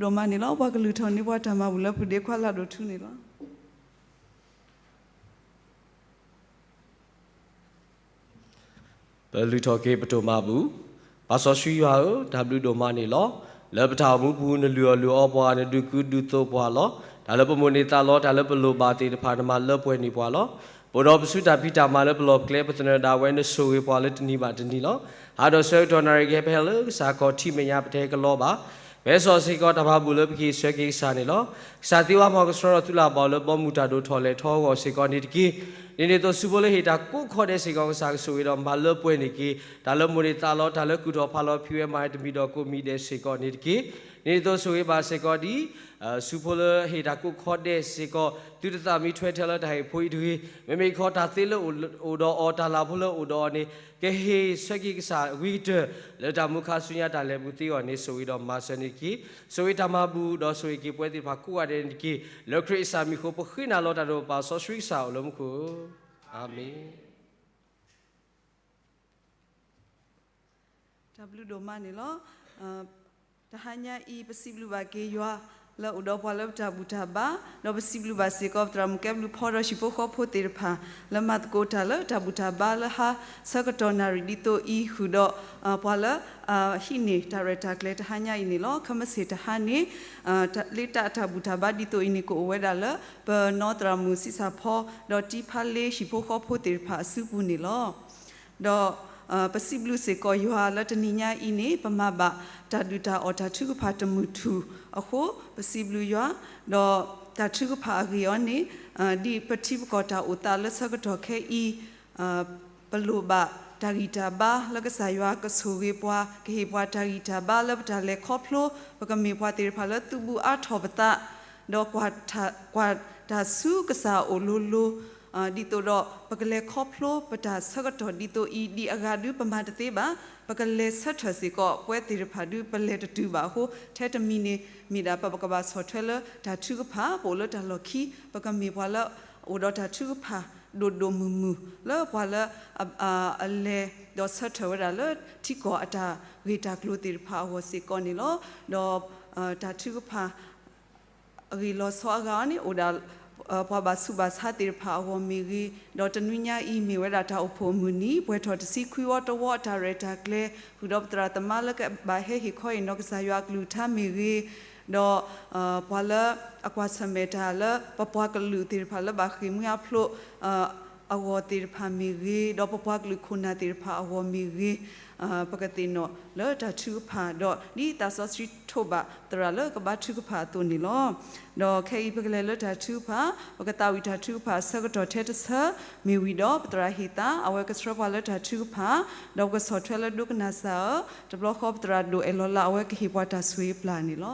ဒိၣ်မးန့ၣ်လီၤ. ပှၤကလုၢ်ထီၣ်န့ၢ်ပှၤတၢ်မၤဘူၣ်လၢဖုဒ့ခွါလၢဒိၣ်ထူန့ၣ်လီၤ. ပလုၢ်ထီၣ်က့ၤပဒိၣ်မးဘူၣ်. ပၢ်စီဆှံယွၤဧၢ, တၢ်ဘျုးဒိၣ်မးန့ၣ်လီၤ. လၢပတၢ်အိၣ်မူပူၤ နလုၢ်အီၣ်လုၢ်အီပှၤ, နဒုးကူဒုးသိးပှၤလီၤ. တၢ်လၢပမိၣ်န့ၢ်သးလီ, တၢ်လၢပလိၣ်ဘၣ်သ့ၣ်တဖၣ် နမၤလၢပှဲၤန့ၢ်ပှၤလီၤ. ပအိၣ်ဒီးပစုတၢ်ဖံးတၢ်မၤလၢပလီၢ်ပကျဲ, ပသနၢၣ်ဒၣ်ဝဲ နဆိၣ်ဂ့ၤပှၤလၢတနံၤဘၣ်တနံၤလီၤ. ဟါဒီးဆၢကတီၢ်နၣ်ရံၣ်ကဟဲဖဲလၢကစၢ်ခီၣ်ထံးမဲာ်ညါ ပတဟဲကလီဘၣ်. ပဟဲစိာ်စ့ၢ်ကီးတၢ်မၤဘူၣ်လၢပကဟ့ၣ်ဆၢက့ၤကစၢ်န့ၣ်လီၤ. ကစၢ်သ့ဝဲမၤကဆှီထီၣ်သုလၢ်ဘၣ်လၢဘီမုၢ်တၢ်ဒိၣ်ထီၣ်လဲၢ်ထီအဂီၢ်စ့ၢ်ကီးန့ၣ်တက့ၢ်. ဒ်န့ၣ်အသိး ဆူဖိလၢဟ့ၣ်တၢ်ကိးခီဒဲးစ့ၢ်ကီး ကစၢ်ကဆိၣ်ဂ့ၤဒီးမၤလၢပှဲၤန့ၢ်က့ၤ တၢ်လၢမိၣ်န့ၢ်သးလီ, တၢ်လၢကူၣ်ထီၣ်ဖးလီၤဖံးဝဲမၤတမံၤဒီးကိးမံၤဒဲးစ့ၢ်ကီးန့ၣ်တက့ၢ်. ဒ်န့ၣ်အသိး ဆိၣ်ဂ့ၤဘၣ်စ့ၢ်ကီးဒ် ဆူဖိလၢဟ့ၣ်တၢ်ကိးခီဒဲးစ့ၢ်ကီး သုတသးမံထွဲထဲလၢတၢ်ဟ့ၣ်ဖိအံၤတဂ့ၤ, မ့မ့ၢ်ခီတၢ်သ့လၢအိၣ်ဒီးအီၤ, တၢ်လၢ်ဖိလၢအိၣ်ဒီးအီၤန့ၣ် ကဟ့ၣ်ဆၢက့ၤကစၢ်ဂ့ၤကတၢၢ် လၢတၢ်မူခါဆူညါတၢ်လဲၤပူၤသ့အဂီၢ်န့ၣ် ဆိၣ်ဂ့ၤဒီးမၤစၢၤန့ၣ်တက့ၢ်. ဆိၣ်ဂ့ၤတၢ်မၤဘူၣ် ဒီးဆိၣ်ဂ့ၤက့ၤပဝဲသ့ၣ်တဖၣ်ကိးဂၤဒဲးန့ၣ်တက့ၢ်. လၢခရံာ်အမံၤအဃိ ပဃ့နၤလီၤတၢ်ဒီးပပၢ်စီဆှံကစၢ်အိၣ်လၢမူခိၣ်, အၤမ့ၣ်. တၢ်ဘျုးဒိၣ်မးန့ၣ်လီၤ. တဟါညါအံၤ ပစံးဘျုးဘၣ်က့ၤယွၤ လၢအိၣ်ဒီးပှၤလၢပတၢ်ဘူၣ်တၢ်ဘါ, ဒီးပစံးဘျုးဘၣ်စ့ၢ်ကီး ပသရၣ်မုၣ်ကဲဘျုးဖီဒီးဟံၣ်ဖိဃီဖိသ့ၣ်တဖၣ် လၢမၤသကိးတၢ်လၢတၢ်ဘူၣ်တၢ်ဘါလၢဟါဆၢကတီၢ်နၣ်ရံၣ်ဒ်သိးအံၤ ဃုာ်ဒီး ပှၤလၢ ဟံးန့ၢ်တၢ်ရဲၣ်တၢ်ကျဲၤတဟါညါအံၤန့ၣ်လီၤ. ခဲမုၢ်ဆ့ၣ်တဟါန့ၣ် လ့တၢ်တၢ်ဘူၣ်တၢ်ဘါဒ်သိးအံၤန့ၣ် ကအိၣ်ဝဲဒၣ်လၢ ပနီၢ်သရၣ်မုၣ်ဆံးစၢ်ဖီ ဒီးတံဖါလ့ဟံၣ်ဖိဃီဖိသ့ၣ်တဖၣ်အစုပူၤန့ၣ်လီၤ. ဒီး ပစံးဘျုးစ့ၢ်ကီးယွၤလၢတနံၤညါအံၤန့ၣ် ပမၤဘၣ်တၢ်ဒုၣ်တၢ်အီၣ်တၢ်ထုကဖၣ်တမုာ်ထူၣ်အဃိ ပစံးဘျုးယွၤ, ဒီးတၢ်ထုကဖၣ်အဂ့ၢ်အီၤန့ၣ် ဒ်ပထံပကီၢ်တၢ်အိၣ်သးလၢဆၢကတီၢ်ခဲအံၤ ပလိၣ်ဘၣ်တၢ်ဂံၢ်တၢ်ဘါလၢကစၢ်ယွၤကဆိၣ်ဂ့ၤပှၤ ကဟ့ၣ်ပှၤတၢ်ဂံၢ်တၢ်ဘါလၢပတၢ်လဲၤခီဖျိ ပကမ့ၢ်ပှၤသ့ၣ်တဖၣ်လၢသုးဘူးအါထီၣ်ပသး ဒီးကွၢ်တၢ်ဆူကစၢ်အအိၣ်လိၤလိၤ ဒ်သိးဒီး ပကလဲၤခီဖျိပတၢ်ဆၢကတီၢ်ဒ်သိးအံၤ ဒ်အဂၤဒုပမၤတသ့ဘၣ်, ပကလဲၤဆၢထၢၣ်စ့ၢ်ကီး ပဝဲသ့ၣ်တဖၣ်ဒုပလဲၤတတုၤဘၣ်အဃိ ထဲတမံၤန့ၣ် မ့ၢ်ဒၣ်ပကဘၣ်ဆီၣ်ထွဲလၢတၢ်ထုကဖၣ် ပအိၣ်လၢတၢ်လီၢ်ခံ ပကမ့ၢ်ပှၤလၢအိၣ်ဒီးတၢ်ထုကဖၣ် ဒိၣ်ဒိၣ်မုၢ်မုၢ် လၢပှၤလၢ အလဲၤဒီးဆၢထၢၣ်ဝဲဒၣ်လၢထံကီၢ်အတၢ်ဂ့ၢ်တၢ်ကျိၤသ့ၣ်တဖၣ်အဂီၢ်စ့ၢ်ကီးန့ၣ်လီၤ. ဒီး တၢ်ထုကဖၣ် အဂ့ၢ်လီၤဆီအဂၤအီၤန့ၣ် အိၣ်ဒၣ် ပှၤဘၣ်ဆူးဘၣ်ဆါသ့ၣ်တဖၣ်အဂီၢ်မ့ၢ်ဂ့ၤ, ဒီးတနွံညါအံၤမ့ၢ်ဝဲဒၣ်တၢ်အိၣ်ဖှိၣ်အမုၢ်နံၤ ပှဲၤထီၣ်တဆံခွံဝီတဝီအတၢ်ရဲၣ်တၢ်ကျဲၤ ဃုာ်ဒီးပသရၣ်သမါလၢကဘၣ်ဟဲဟ့ၣ်ခီဟ့ၣ်နီၤကစၢ်ယွၤအကလုၢ်ကထါမ့ၢ်ဂ့ၤ, ဒီး ပှၤလၢအကွၢ်ဆၢၣ်မဲာ်တၢ်လၢပပှၤကလုာ်သ့ၣ်တဖၣ်လၢဘၣ်ဃ့ၢ်မှံဟးဖျိး အဂီၢ်သ့ၣ်တဖၣ်မ့ၢ်ဂ့ၤ, ဒီးပပှၤကလုာ်ခိၣ်နၢ်သ့ၣ်တဖၣ်အဂီၢ်မ့ၢ်ဂ့ၤ, ပကသ့ၣ်နီၣ်လၢတၢ်ထုကဖၣ် ဒီးဒ်သးစီဆှံထိးဘၣ်သရၣ်လၢကဘါထုကဖၣ်အသိးန့ၣ်လီၤ. ဒီးခဲအံၤပကလဲၤလၢတၢ်ထုကဖၣ် ပကသးဝံၣ်တၢ်ထုကဖၣ်အဆၢကတီၢ်ထဲတဆၢ မ့ၢ်ဝံၤဒီးပသရၣ်ဟ့ၣ်သး အဝဲကဆှၢပှၤလၢတၢ်ထုကဖၣ် ဒီးပကဆီၣ်ထွဲလၢဒိကနၣ်စၢ်ဧၢ, တဘျီဃီပသရၣ်ဒိၣ်အဲၣ်လီၤလး အဝဲကဟ့ၣ်ပှၤတၢ်ဆိၣ်ဂ့ၤပျၢ်န့ၣ်လီၤ.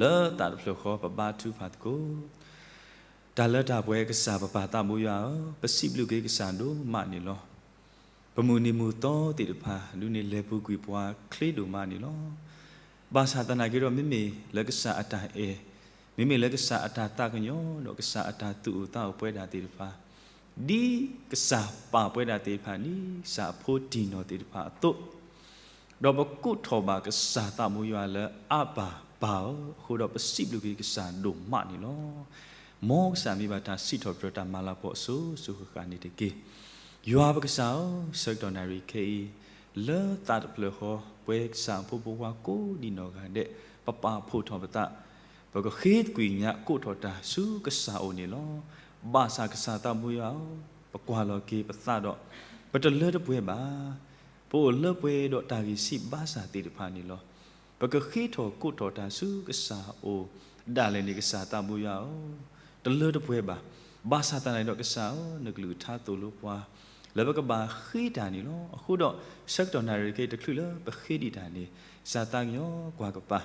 လၢသးတဖျၢၣ်ဃီပဘါထုကဖၣ်သကိး. တၢ်လၢတၢ်ပှဲၤကစၢ်ပပၢ်သးဘိယွၤဧၢ, ပစံးဘျုးက့ၤကစၢ်ဒိၣ်မးန့ၣ်လီၤ. ပမုၢ်နံၤမုၢ်သီသ့ၣ်တဖၣ် ဒုးန့ၣ်လဲၤပူၤကွံာ်ပှၤချ့ဒိၣ်မးန့ၣ်လီၤ. ဘၣ်ဆၣ်သနာ်က့ဒီး မ့မ့ၢ်လၢကစၢ်အတၢ်အဲၣ်, မ့မ့ၢ်လၢကစၢ်အတၢ်သးကညီၤ ဒီးကစၢ်အတၢ်သူၣ်အိၣ်သးအိၣ်ပဝဲဒၣ်သ့ၣ်တဖၣ်, ဒ်ကစၢ်ပာ်ပဝဲဒၣ်သ့ၣ်တဖၣ်န့ၣ် ကစၢ်အဖိတံၢ်နီၢ်သ့ၣ်တဖၣ်အသိး ဒီးပကိးထီၣ်ဘၣ်ကစၢ်သးဘိယွၤလၢအဘၣ်ပၢ်ဧၢ, အဃိဒီးပစံးဘျုးက့ၤကစၢ်ဒိၣ်မးန့ၣ်လီၤ. မ်ကစၢ်မ့ၢ်ဘၣ်တၢ်စံးထီၣ်ပတြၢၤတၢ်မၤလၤကပီၤအစိၤစိၤဃၣ်ဃၣ်န့ၣ်တက့ၢ်. ယွၤပကစၢ်ဧၢ, ဆၢကတီၢ်နၣ်ရံၣ်ခဲအံၤ, လၢသးတဖျၢၣ်ဃီ, ပဝဲကစၢ်အဖိမုၣ်ဖိခွါကိးဒံနီၢ်ဂၤဒဲး, ပပာ်ဖှိၣ်ထီၣ်ပသး, ပကဃ့ကွံာ်ညါကိးထီၣ်တၢ်ဆူကစၢ်အအိၣ်န့ၣ်လီၤ. ဘၣ်ဆၣ်ကစၢ်သးဘိယွၤဧၢ, ပကွၢ်လီၤက့ၤပသးဒီး, ပတလၢတပှဲၤဘၣ်. ပအိၣ်လၢပှဲၤဒီးတၢ်ဂံၢ်စၢ်ဘါစၢ်သ့ၣ်တဖၣ်န့ၣ်လီၤ. ပကဃ့ထီၣ်ကိးထီၣ်တၢ်ဆူကစၢ်အအိၣ်ဒၣ်လဲာ်န့ၣ် ကစၢ်သးဘိယွၤဧၢ, တလၢတပှဲၤဘၣ်. ဘၣ်ဆၣ်သနာ်က့ဒီးကစၢ်ဧၢ, နကလုၢ်ကထါသိၣ်လိပှၤ လၢပကဘၣ်ဃ့တၢ်န့ၣ်လီၤ. အဃိဒီး ဆၢကတီၢ်နၣ်ရံၣ်ခဲအံၤတချုးလၢပဃ့ဒံးတၢ်န့ၣ်, ကစၢ်သးကညီၤကွၢ်ကပၤ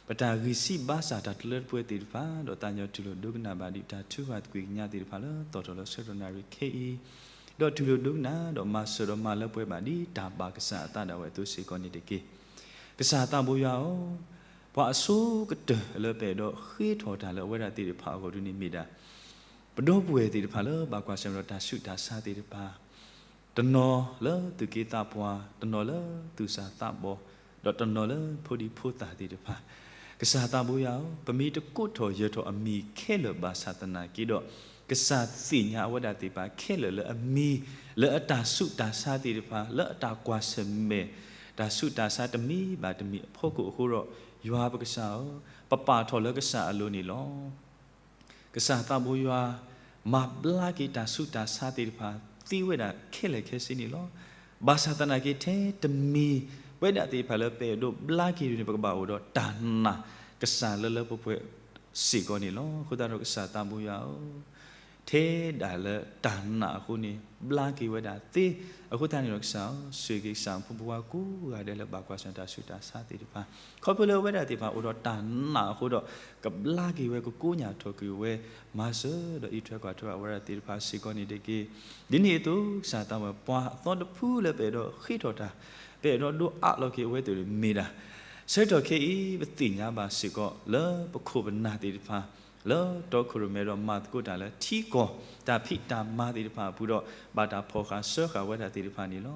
ပတၢ်ဂံၢ်စၢ်ဘါစၢ်တၢ်တလၢတပှဲၤသ့ၣ်တဖၣ်, ဒီးသးကညီၤတူၢ်လိာ်ဒိကနၣ်ဘၣ်ဒံးတၢ်ထုကဖၣ်သကွံာ်ကညးသ့ၣ်တဖၣ်လၢသီၣ်ထီၣ်လၢဆၢကတီၢ်နၣ်ရံၣ်ခဲအံၤ, ဒီးတူၢ်လိာ်ဒိကနၣ်ဒီးမၤစၢၤဒီးမၤလၢပှဲၤဘၣ်ဒံးတၢ်ဘၣ်ကစၢ်အသးဒၣ်ဝဲအသိးစ့ၢ်ကီးန့ၣ်တက့ၢ်. ကစၢ်သးဘိယွၤဧၢ, ပှၤအဆိကတၢၢ်လၢပအဲၣ်ဒိးဃ့ထီၣ်တၢ်လၢအဝဲဒၣ်သ့ၣ်တဖၣ်အဂီၢ်ဒ်န့ၣ်မ့ၢ်ဒၣ် ပဒီပုၢ်ဝဲၢ်သ့ၣ်တဖၣ်လၢဘၣ်ကွၢ်ဆၢၣ်မဲာ်ဒီးတၢ်ဆူးတၢ်ဆါသ့ၣ်တဖၣ်, တနီၤလၢသူၣ်က့သးပှၢ်, တနီၤလၢသူၣ်စၢ်သးဘီၣ်, ဒီးတနီၤလၢဖိဒံဖိသၣ်သ့ၣ်တဖၣ်, ကစၢ်သးဘိယွၤဧၢ, ပမ့ၢ်တကိးထီၣ်ယၢၤထီၣ်အမံၤခဲလၢာ်ဘၣ်ဆၣ်သနာ်က့ဒီး, ကစၢ်သ့ၣ်ညါအဝဲဒၣ်သ့ၣ်တဖၣ်ခဲလၢာ်လၢအမံၤ, လၢအတၢ်ဆူးတၢ်ဆါသ့ၣ်တဖၣ်, လၢအတၢ်ကွၢ်ဆၢၣ်မဲာ်, တၢ်ဆူးတၢ်ဆါတမံၤဘၣ်တမံၤအဖီခိၣ်အဃိဒီး, ယွၤပကစၢ်ဧၢ, ပပာ်ထီၣ်လၢကစၢ်အလိၤန့ၣ်လီၤ. ကစၢ်သးဘိယွၤ, မၤဘျါက့ၤတၢ်ဆူးတၢ်ဆါသ့ၣ်တဖၣ်သ့ဝဲဒၣ်ခဲလၢာ်ခဲဆ့န့ၣ်လီၤ. ဘၣ်ဆၣ်သနာ်က့ထဲတမံၤ, ပဝဲဒၣ်သ့ၣ်တဖၣ်လၢပအဲၣ်ဒိးဘျါက့ၤဒ်န့ၣ် ပကဘၣ်အိၣ်ဒီးတၢ်နာ်ကစၢ်လၢလၢပှဲၤပှဲၤစ့ၢ်ကီးန့ၣ်လီၤ. အဃိသတးဒီးကစၢ်သးဘိယွၤဧၢ, ထဲဒၣ်လၢတၢ်နာ်အဃိန့ၣ် ဘျါက့ၤဝဲဒၣ်သ့, အဃိသတးန့ၣ်ဒီးကစၢ်ဧၢ, ဆိၣ်ဂ့ၤက့ၤကစၢ်ဖိမုၣ်ဖိခွါကိးဂၤဒဲးလၢဘၣ်ကွၢ်ဆၢၣ်မဲာ်တၢ်ဆူးတၢ်ဆါသ့ၣ်တဖၣ်, ခီဖျိလၢအဝဲဒၣ်သ့ၣ်တဖၣ်အိၣ်ဒီးတၢ်နာ်အဃိဒီး, ကဘျါက့ၤဝဲကကိးညၣ်ထီၣ်က့ၤဝဲ, မၤစၢၤဒီးအံးထွဲကွၢ်ထွဲအဝဲဒၣ်သ့ၣ်တဖၣ်စ့ၢ်ကီးန့ၣ်တက့ၢ်. ဒ်န့ၣ်အသိးကစၢ်သးဘိယွၤဧၢ, ပှၤအသီတဖုလၢပအဲၣ်ဒိးဃ့ထီၣ်တၢ်, ပအဲၣ်ဒိးဒိးအးလီၤက့ၤအဝဲသ့ၣ်န့ၣ်မ့ၢ်ဒၣ် ဆၢကတီၢ်ခဲအံၤ ပသ့ၣ်ညါဘၣ်စ့ၢ်ကီးလၢပခိၣ်ပနၢ်သ့ၣ်တဖၣ်, လၢတီခိၣ်ရိၣ်မဲဒီးမၤသကိးတၢ်လၢထံကီၢ်တၢ်ဖံးတၢ်မၤသ့ၣ်တဖၣ်အပူၤဒီး, ဘၣ်တၢ်ဖီၣ်ဃာ်စၢဃာ်ဝဲဒၣ်သ့ၣ်တဖၣ်န့ၣ်လီၤ.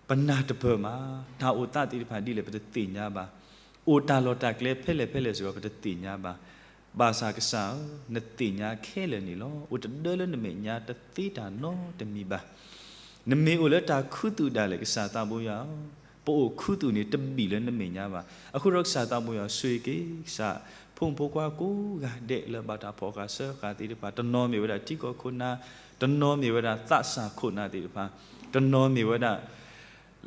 ပနၢ်တပၢၢ်မး, တၢ်အိၣ်သးသ့ၣ်တဖၣ်ဒ်လဲၣ်ပတသ့ၣ်ညါဘၣ်. အိၣ်တၢ်လီၢ်တၢ်ကျဲဖဲလဲၣ်ဖဲလဲၣ်စ့ၢ်ကီးပတသ့ၣ်ညါဘၣ်. ဘၣ်ဆၣ်ကစၢ်ဧၢ, နသ့ၣ်ညါခဲလၢာ်န့ၣ်လီၤ. အိၣ်တဒၢလၢနမဲာ်ညါတသ့တၢ်နီတမံၤဘၣ်. နမ့ၢ်အိၣ်လၢတၢ်ခူသူၣ်ဒၣ်လဲာ်ကစၢ်သးဘိယွၤဧၢ, ပအိၣ်ခူသူၣ်န့ၣ်တဘံၣ်လၢနမဲာ်ညါဘၣ်. အဃိဒီးကစၢ်သးဘိယွၤဧၢ, ဆိၣ်ဂ့ၤက့ၤကစၢ်ဖိမုၣ်ဖိခွါကိးဂၤဒဲးလၢဘၣ်တၢ်ဖီၣ်ဃာ်စၢဃာ်သ့ၣ်တဖၣ်, တနီၤမ့ၢ်ဝဲဒၣ်ထံကီၢ်ခိၣ်နၢ်, တနီၤမ့ၢ်ဝဲဒၣ်သးစၢ်ခိၣ်နၢ်သ့ၣ်တဖၣ်, တနီၤမ့ၢ်ဝဲဒၣ်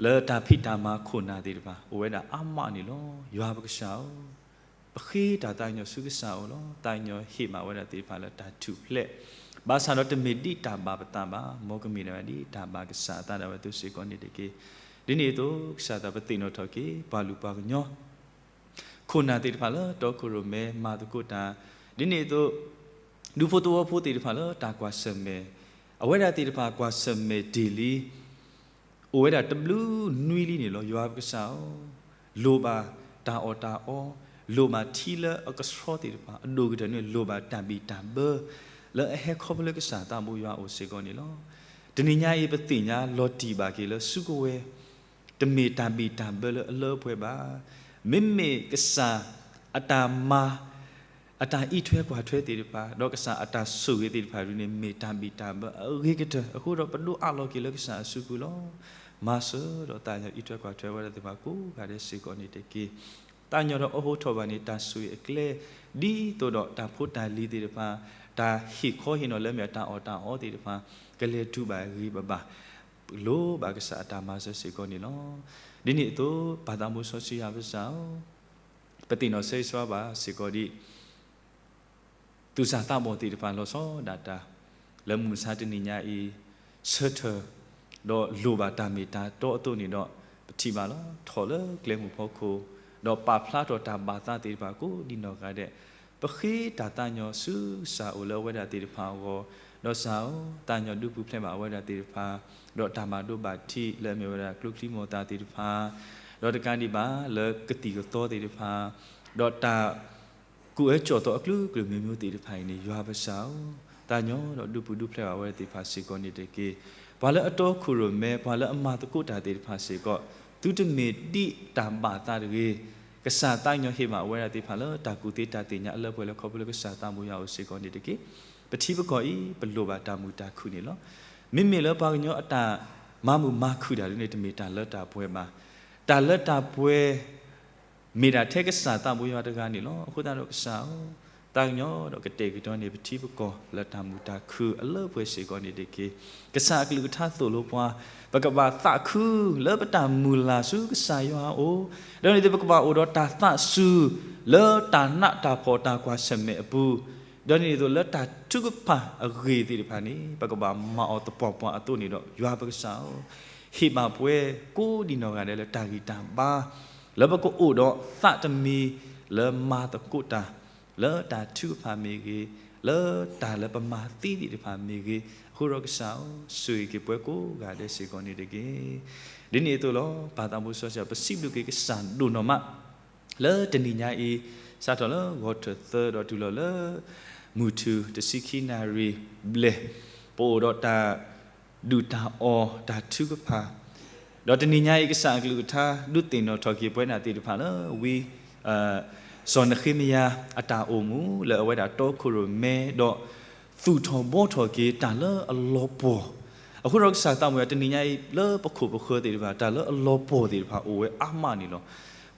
လၢတၢ်ဖံးတၢ်မၤခိၣ်နၢ်သ့ၣ်တဖၣ် အိၣ်ဝဲဒၣ်အါမးန့ၣ်လီၤ. ယွၤပကစၢ်ဧၢ, ပဃ့တၢ်သးကညီၤဆူကစၢ်အအိၣ်လီၤ. သးကညီၤဟ့ၣ်မးဝဲဒၣ်သ့ၣ်တဖၣ်လၢတၢ်ထူၣ်ဖျဲး, ဘၣ်ဆၣ်ဒီးတမ့ၢ်ဒ်တၢ်ဘၣ်ပသးဘၣ်, မ်ကမ့ၢ်ဒၣ်ဝဲဒ်တၢ်ဘၣ်ကစၢ်အသးဒၣ်ဝဲအသိးစ့ၢ်ကီးန့ၣ်တက့ၢ်. ဒ်န့ၣ်အသိး ကစၢ်သးပသ့ၣ်နီၣ်ထီၣ်က့ၤ ပှၤလူၤပှၤကညီ ခိၣ်နၢ်သ့ၣ်တဖၣ်လၢတီခိၣ်ရိၣ်မဲမၤသကိးတၢ်, ဒ်န့ၣ်အသိး ဒူဖိသဝီဖိသ့ၣ်တဖၣ်လၢတၢ်ကွၢ်ဆၢၣ်မဲာ်, အဝဲဒၣ်သ့ၣ်တဖၣ်ကွၢ်ဆၢၣ်မဲာ်တ့ၢ်လံ အိၣ်ဝဲဒၣ်တဘျုးနွံလံန့ၣ်လီၤ. ယွၤပကစၢ်ဧၢ, လိၣ်ဘၣ်တၢ်အီၣ်တၢ်အီ, လိၣ်ဘၣ်ထံလၢအကဆှီသ့ၣ်တဖၣ်, အဒိၣ်ကတၢၢ်န့ၣ် လိၣ်ဘၣ်တၢ်ဘံၣ်တၢ်ဘၢ လၢအဟဲခီဖျိလၢကစၢ်သးဘိယွၤအအိၣ်စ့ၢ်ကီးန့ၣ်လီၤ. တနံၤညါအံၤ ပသ့ၣ်ညါလီၤတံၢ်ဘၣ်က့ၤလၢစုကဝဲၤ တမ့ၢ်တၢ်ဘံၣ်တၢ်ဘၢလၢအလၢအပှဲၤဘၣ်. မ့မ့ၢ်ကစၢ်အတၢ်မၤ အတၢ်အံးထွဲကွၢ်ထွဲသ့ၣ်တဖၣ်, ဒီးကစၢ်အတၢ်ဆိၣ်ဂ့ၤသ့ၣ်တဖၣ်ဒ်န့ၣ် မ့ၢ်တၢ်ဘံၣ်တၢ်ဘၢအဂ့ၤကတၢၢ်အဃိဒီး ပဒိးအးလီၤက့ၤလၢကစၢ်အစုပူၤလီၤ. မၤစၢၤဒီးသးကညီၤအံးထွဲကွၢ်ထွဲဝဲဒၣ်သ့ၣ်တဖၣ်ကိးဂၤဒဲးစ့ၢ်ကီးန့ၣ်တက့ၢ်. သးကညီၤဒီးအိးထီၣ်ဘၣ်န့ၣ် တၢ်ဆိၣ်ဂ့ၤအကျဲ ဒ်သိးဒီးတၢ်ဖိတၢ်လံၤသ့ၣ်တဖၣ်, တၢ်ဟ့ၣ်ခီဟ့ၣ်နီၤလၢမ့ၢ်အတၢ်အီၣ်တၢ်အီသ့ၣ်တဖၣ် ကလဲၤတုၤဘၣ်ဂ့ၤဘၣ်ဘၣ် လိၣ်ဘၣ်ကစၢ်အတၢ်မၤစၢၤစ့ၢ်ကီးန့ၣ်လီၤ. ဒ်န့ၣ်အသိး ပၢ်သးမူစီဆှံယွၤပကစၢ်ဧၢ, ပသ့ၣ်နီၣ်ဆၢဂ့ၤဆၢဝါဘၣ်စ့ၢ်ကီးဒ် သူၣ်စၢ်သးဘီၣ်သ့ၣ်တဖၣ်လီၤဆီဒၣ်တၢ် လၢမုၢ်မဆါတနံၤညါအံၤ ဆၢထၢၣ် ဒီးလိၣ်ဘၣ်တၢ်မ့ၢ်တၢ်တီအသိးန့ၣ်ဒီး ပထံၣ်ဘၣ်လီၤ. ထီၣ်လၢကျဲမုၢ်ဖီခိၣ် ဒီးပာ်ဖျါထီၣ်တၢ်ဘၣ်သးသ့ၣ်တဖၣ်ကိးဒံနီၢ်ဂၤဒဲး, ပဃ့တၢ်သးကညီၤဆူကစၢ်အအိၣ်လၢအဝဲဒၣ်သ့ၣ်တဖၣ်အဂီၢ်, ဒီးကစၢ်ဧၢ, သးကညီၤဒုးပူၤဖျဲးဘၣ်အဝဲဒၣ်သ့ၣ်တဖၣ်, ဒီးတၢ်ဘၣ်ဒိဘၣ်ထံးလၢအမ့ၢ်ဝဲဒၣ်ကျိချံမျိာ်သၣ်သ့ၣ်တဖၣ်, ဒီးတကးဒံးဘၣ်လၢကသံၣ်ကသီသ့ၣ်တဖၣ်, ဒီးတၢ် ကူၣ်အၢကၠီၣ်သီအကလုာ်ကလုာ်မံၤမံၤသ့ၣ်တဖၣ်အံၤန့ၣ် ယွၤပကစၢ်ဧၢ, သးကညီၤဒီးဒုးပူၤဒုးဖျဲးဘၣ်ဝဲသ့ၣ်တဖၣ်စ့ၢ်ကီးန့ၣ်တက့ၢ်. ပှၤလၢအတီခိၣ်ရိၣ်မဲ ပှၤလၢအမၤသကိးတၢ်သ့ၣ်တဖၣ်စ့ၢ်ကီး, သုတမ့ၢ်ဒ်တၢ်ဘၣ်သးတဂ့ၤ, ကစၢ်သးကညီၤဟ့ၣ်ဘၣ်အဝဲဒၣ်သ့ၣ်တဖၣ်လၢတၢ်ကူၣ်သ့တၢ်သ့ၣ်ညါအလၢပှဲၤလၢခီဖျိလၢကစၢ်သးဘိယွၤအအိၣ်စ့ၢ်ကီးန့ၣ်တက့ၢ်. ပထံပကီၢ်အံၤ ပလိၣ်ဘၣ်တၢ်မုာ်တၢ်ခုၣ်န့ၣ်လီၤ. မ့မ့ၢ်လၢပှၤကညီအတၢ်မၤမုာ်မၤခုၣ်တၢ်ဒ်န့ၣ် တမ့ၢ်တၢ်လၢတၢ်ပှဲၤဘၣ်. တၢ်လၢတၢ်ပှဲၤ မ့ၢ်ဒၣ်ထဲကစၢ်သးဘိယွၤတဂၤန့ၣ်လီၤ. အဃိသတးဒီးကစၢ်ဧၢ, သးကညီၤဒီးကတဲာ်ကတီၤန့ၢ်ပထံပကီၢ်လၢတၢ်မုာ်တၢ်ခုၣ်အလၢပှဲၤစ့ၢ်ကီးန့ၣ်တက့ၢ်. ကစၢ်အကလုၢ်ကထါသိၣ်လိပှၤ ပကဘၣ်သးခုလၢပတၢ်မုၢ်လၢ်ဆူကစၢ်ယွၤအအိၣ်, ဒီးန့ၣ်သ့ၣ် ပကဘၣ်အိၣ်ဒီးတၢ်သးစူၤ လၢတၢ်နးတၢ်ဖှီၣ်တၢ်ကွၢ်ဆၢၣ်မဲာ်အပူၤ, ဒီးန့ၣ်အသိးလၢတၢ်ထုကဖၣ်အဂ့ၢ်သ့ၣ်တဖၣ်န့ၣ် ပကဘၣ်မၤအီၤသပှၢ်ပှၢ်အသိးန့ၣ်ဒီး ယွၤပကစၢ်ဧၢ, ဟ့ၣ်ဘၣ်ပှၤကိးဒံနီၢ်ဂၤဒဲးလၢတၢ်ဂံၢ်တၢ်ဘါ လၢပကအိၣ်ဒီးသးတမံၤလၢမၤသကိးတၢ် လၢတၢ်ထုကဖၣ်မ့ၢ်ဂ့ၤ, လၢတၢ်လၢပမၤသ့သ့ၣ်တဖၣ်မ့ၢ်ဂ့ၤ, အဃိဒီးကစၢ်ဧၢ, ဆိၣ်ဂ့ၤက့ၤပှၤကိးဂၤဒဲးစ့ၢ်ကီးန့ၣ်တက့ၢ်. ဒ်န့ၣ်အသိးလီၤ. ပၢ်သးဘိစီဆှံ ပစံးဘျုးက့ၤကစၢ်ဒိၣ်နီၢ်မး လၢတနံၤညါအံၤ စးထီၣ်လၢဂီၤထၢၣ်သၢဒီးတုၤလီၤလၢ မုၢ်ထူၣ်တဆံခံနၣ်ရံၣ်ဘျဲၣ်, ပအိၣ်ဒီးတၢ် ဒုၣ်တၢ်အီၣ်တၢ်ထုကဖၣ်, ဒီးတနံၤညါအံၤ ကစၢ်အကလုၢ်ကထါ ဒုးသ့ၣ်နီၣ်ထီၣ်က့ၤပဝဲဒၣ်သ့ၣ်တဖၣ်လၢ ဝံ စီၤနဃ့မယၤ အတၢ်အိၣ်မူလၢအဝဲဒၣ်တီခိၣ်ရိၣ်မဲဒီး သူၣ်ထီၣ်ဘှီထီၣ်က့ၤတၢ်လၢအလီၤပှီၢ်, အဃိဒီးကစၢ်သးဘိယွၤ တနံၤညါအံၤ လၢပခိၣ်ပဃၢၤသ့ၣ်တဖၣ် တၢ်လၢအလီၤပှီၢ်သ့ၣ်တဖၣ်အိၣ်ဝဲအါမးန့ၣ်လီၤ.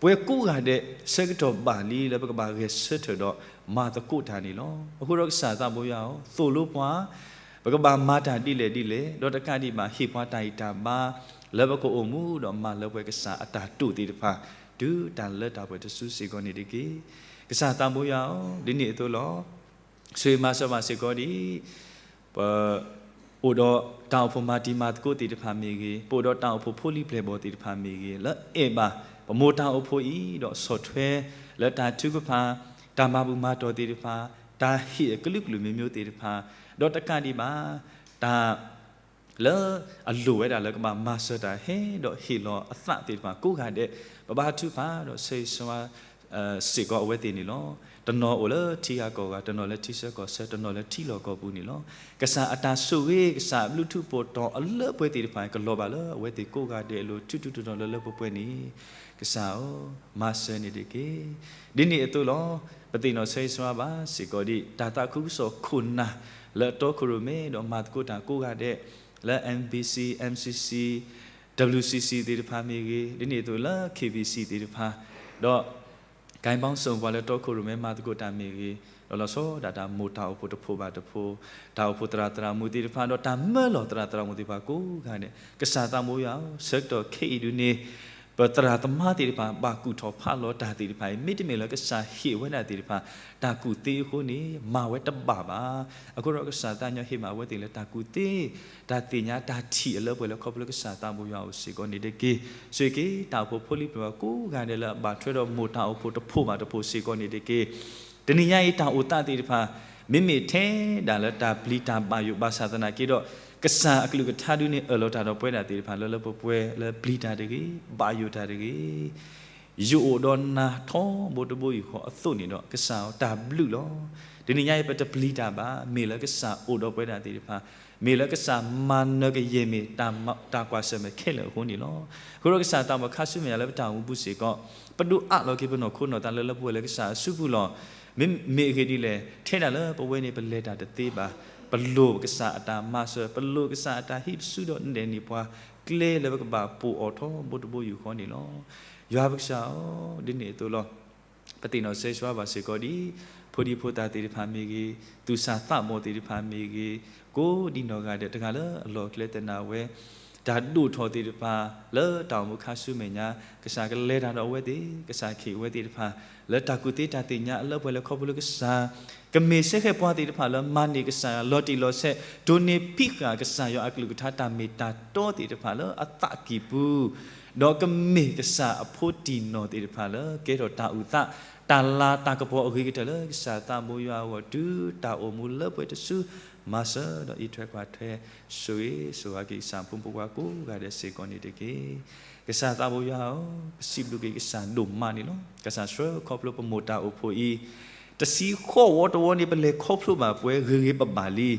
ပှၤကိးဂၤဒဲး ဆၢကတီၢ်ဘၣ်လံလၢပကဘၣ်ဂဲၤဆၢထၢၣ်ဒီးမၤသကိးတၢ်န့ၣ်လီၤ. အဃိဒီးကစၢ်သးဘိယွၤဧၢ, သိၣ်လိပှၤ ပကဘၣ်မၤတၢ်ဒ်လဲၣ်ဒ်လဲၣ်, ဒီးတကးဒံးဘၣ် ဟ့ၣ်ပှၤတၢ်ဂံၢ်တၢ်ဘါ လၢပကအိၣ်မူဒီးမၤလၢပှဲၤကစၢ်အတၢ်တိာ်သ့ၣ်တဖၣ် တုၤတၢ်လၢတၢ်ပှဲၤတစုစ့ၢ်ကီးန့ၣ်တက့ၢ်. ကစၢ်သးဘိယွၤဧၢ, ဒ်န့ၣ်အသိးလီၤ. ဆိၣ်ဂ့ၤမၤစၢၤဘၣ်စ့ၢ်ကီးဒ် ပ အိၣ်ဒီးတၢ်အိၣ်ဖှိၣ်မၤတံၤမၤသကိးသ့ၣ်တဖၣ်မ့ၢ်ဂ့ၤ, ပအိၣ်ဒီးတၢ်အိၣ်ဖှိၣ်ဖိလံၤပျဲၢ်ဘီၣ်သ့ၣ်တဖၣ်မ့ၢ်ဂ့ၤ, လၢအဲၣ်ဘၣ် ပမိၢ်တၢ်အိၣ်ဖှိၣ်အံၤ ဒီးဆီၣ်ထွဲ လၢတၢ်ထုကဖၣ် တၢ်မၤဘူၣ်မၤတီၢ်သ့ၣ်တဖၣ်, တၢ်ဟ့ၣ်အကလုာ်ကလုာ်မ့ၢ်မ့ၢ်သ့ၣ်တဖၣ်, ဒီးတကးဒံးဘၣ် တၢ် လၢအလိၣ်ဝဲဒၣ်လၢကဘၣ်မၤစၢၤတၢ်ဟဲဒီးဟ့ၣ်လီၤအသးသ့ၣ်တဖၣ်ကိးဂၤဒဲး, ပဘါထုကဖၣ်ဒီးဆၢဂ့ၤဆၢဝါ စ့ၢ်ကီးအဝဲသ့ၣ်န့ၣ်လီၤ. တနီၤအိၣ်လၢထံဂၤကီၢ်ဂၤ, တနီၤလၢထံဆၢကီၢ်ဆၢ, တနီၤလၢထံလီၢ်ကီၢ်ပူၤန့ၣ်လီၤ. ကစၢ်အတၢ်ဆိၣ်ဂ့ၤ, ကစၢ်အဘျုးထူးပိာ်တီၤအလၢပှဲၤသ့ၣ်တဖၣ် ကလီၤဘၣ်လၢအဝဲသ့ၣ်ကိးဂၤဒဲးအလိၤ ထူထူတီတီလၢလၢပှဲၤပှဲၤန့ၣ်, ကစၢ်ဧၢ, မၤစၢၤန့ၣ်တက့ၢ်. ဒ်န့ၣ်အသိးလီၤ. ပသ့ၣ်နီၣ်ဆၢဂ့ၤဆၢဝါဘၣ်စ့ၢ်ကီးဒ် တၢ်သးခုကစီၣ်ခိၣ်နၢ် လၢအတီခိၣ်ရိၣ်မဲဒီးမၤသကိးတၢ်ကိးဂၤဒဲး လၢ M B C, M C C, W C C သ့ၣ်တဖၣ်မ့ၢ်ဂ့ၤ, ဒ်န့ၣ်အသိးလၢ K B C သ့ၣ်တဖၣ်, ဒီး ကဲဘီစိၣ်ပှၤလၢတီခိၣ်ရိၣ်မဲမၤသကိးတၢ်မ့ၢ်ဂ့ၤ, ဒီးလီၤဆီဒၣ်တၢ်မိၢ်တၢ်အိၣ်ဖှိၣ်တဖှိၣ်ဘၣ်တဖှိၣ်, တၢ်အိၣ်ဖှိၣ်သရၣ်သရၣ်မုၣ်သ့ၣ်တဖၣ် ဒီးတၢ်မၢလီၤသရၣ်သရၣ်မုၣ်သ့ၣ်တဖၣ်ကိးဂၤဒဲး, ကစၢ်သးဘိယွၤဧၢ, ဆၢကတီၢ်ခဲအံၤဒုန့ၣ် ပသရၣ်သမါသ့ၣ်တဖၣ် ဘၣ်ကူၣ်ထီၣ်ဖးလီၤတၢ်သ့ၣ်တဖၣ်အံၤ မ့တမ့ၢ်လၢကစၢ်ဟ့ၣ်ဝဲဒၣ်သ့ၣ်တဖၣ် တၢ်ကူၣ်သ့အဃိန့ၣ် မၤဝဲတဘၣ်ဘၣ်. အဃိဒီးကစၢ်သးကညီၤဟ့ၣ်ဘၣ်အဝဲသ့ၣ်လၢတၢ်ကူၣ်သ့ တၢ်သ့ၣ်ညါတၢ်ထံၣ်အလၢပှဲၤလၢခီဖျိလၢကစၢ်သးဘိယွၤအအိၣ်စ့ၢ်ကီးန့ၣ်တက့ၢ်. ဆိၣ်ဂ့ၤက့ၤ တၢ်အိၣ်ဖှိၣ်ဖိလံၤပျဲၢ်ဘီၣ်ကိးဂၤဒဲးလၢအဘၣ်ထွဲဒီးမိၢ်တၢ်အိၣ်ဖှိၣ်တဖှိၣ်ဘၣ်တဖှိၣ်စ့ၢ်ကီးန့ၣ်တက့ၢ်. တနံၤညါအံၤတၢ်အိၣ်သးသ့ၣ်တဖၣ် မ့မ့ၢ်ထဲဒၣ်လၢတၢ်ပျံၤတၢ်ဘၣ်ယိၣ်ဘၣ်ဆၣ်သနာ်က့ဒီး ကစၢ်အကလုၢ်ကထါဒုန့ၣ် အၢၣ်လီၤတၢ်ဒီးပဝဲဒၣ်သ့ၣ်တဖၣ်လၢလၢပှဲၤပှဲၤလၢပျံၤတၢ်တဂ့ၤ, ဘၣ်ယိၣ်တၢ်တဂ့ၤ, ယအိၣ်ဒီးနၤထီဘိတဘိယူၢ်ဃီအသိးန့ၣ်ဒီး ကစၢ်ဧၢတၢ်ဘျုးလီၤ. တနံၤညါအံၤပတပျံၤတၢ်ဘၣ်, မ့ၢ်လၢကစၢ်အိၣ်ဒီးပဝဲဒၣ်သ့ၣ်တဖၣ်, မ့ၢ်လၢကစၢ်မၤနၢၤကယဲၢ်မ့ၢ် တၢ်ကွၢ်ဆၢၣ်မဲာ်ခဲလၢာ်အဃိန့ၣ်လီၤ. အဃိဒီးကစၢ်သးဘိခါဆူမဲာ်ညါလၢပတၢ်အိၣ်မူပူၤစ့ၢ်ကီး ပဒိးအးလီၤက့ၤပနီၢ်ခိနီၢ်သးလၢလၢပှဲၤပှဲၤလၢကစၢ်အစုပူၤလီၤ. မ့မ့ၢ်အဂ့ၢ်ဒ်လဲၣ်, ထဲဒၣ်လၢပဝဲန့ၣ် ပလဲၤတၢ်တသ့ဘၣ်, ပလိၣ်ကစၢ်အတၢ်မၤစၢၤ, ပလိၣ်ကစၢ်အတၢ်ဟံးပစုဒီးနဲၣ်န့ၢ်ပှၤ ကျဲလၢပကဘၣ်ပိာ်အီၤထီဘိတဘိယူၢ်ဃီန့ၣ်လီၤ. ယွၤပကစၢ်ဧၢ, ဒ်န့ၣ်အသိးလီၤ. ပသ့ၣ်နီၣ်ဆၢဂ့ၤဆၢဝါဘၣ်စ့ၢ်ကီးဒ် ဖိဒံဖိသၣ်သ့ၣ်တဖၣ်မ့ၢ်ဂ့ၤ, သူၣ်စၢ်သးဘီၣ်သ့ၣ်တဖၣ်မ့ၢ်ဂ့ၤ, ကိးဒံနီၢ်ဂၤဒဲး တဂၤလၢအလီၢ်ကျဲသနာ်ဝဲ တၢ်ဒိၣ်ထီၣ်သ့ၣ်တဖၣ် လၢတၢ်အိၣ်မူခါဆူမဲာ်ညါ, ကစၢ်ကလဲၤတၢ်ဒီးအဝဲသ့ၣ်, ကစၢ်ကဟ့ၣ်အဝဲသ့ၣ်တဖၣ် လၢတၢ်ကူၣ်သ့တၢ်သ့ၣ်ညါအလၢပှဲၤလၢခီဖျိလၢကစၢ် ကမ့ၢ်စ့ၢ်ကီးပှၤသ့ၣ်တဖၣ်လၢမၤန့ၢ်ကစၢ်ယွၤလီၤတံၢ်လီၤဆဲး, ဒိးန့ၢ်ဖံးဃာ်ကစၢ်ယွၤအကလုၢ်ကထါတၢ်မ့ၢ်တၢ်တီသ့ၣ်တဖၣ်လၢအသးကံၢ်ပူၤ, ဒီးကမ့ၢ်ကစၢ်အဖိတံၢ်နီၢ်သ့ၣ်တဖၣ်လၢ ကဲထီၣ်တၢ်အုၣ်သး, တၢ်လၤတၢ်ကပီၤအဂ့ၤကတၢၢ်လၢကစၢ်သးဘိယွၤအဂီၢ် တုၤတၢ်အိၣ်မူလၢပှဲၤတစု, မၤစၢၤဒီးအံးထွဲကွၢ်ထွဲ, ဆိၣ်ဂ့ၤဆိၣ်ဝါက့ၤ ကစၢ်ဖိမုၣ်ဖိခွါကိးဂၤဒဲးစ့ၢ်ကီးန့ၣ်တက့ၢ်. ကစၢ်သးဘိယွၤဧၢ, ပစံးဘျုးက့ၤကစၢ်ဒိၣ်မးန့ၣ်လီၤ. ကစၢ်ဆှၢခီဖျိပမိၢ်တၢ်အိၣ်ဖှိၣ်အံၤ, တဆံဃိးဝီတဝီန့ၣ် ပလဲၤခီဖျိဘၣ်ပှဲၤဂ့ၤဂ့ၤဘၣ်ဘၣ်လံ,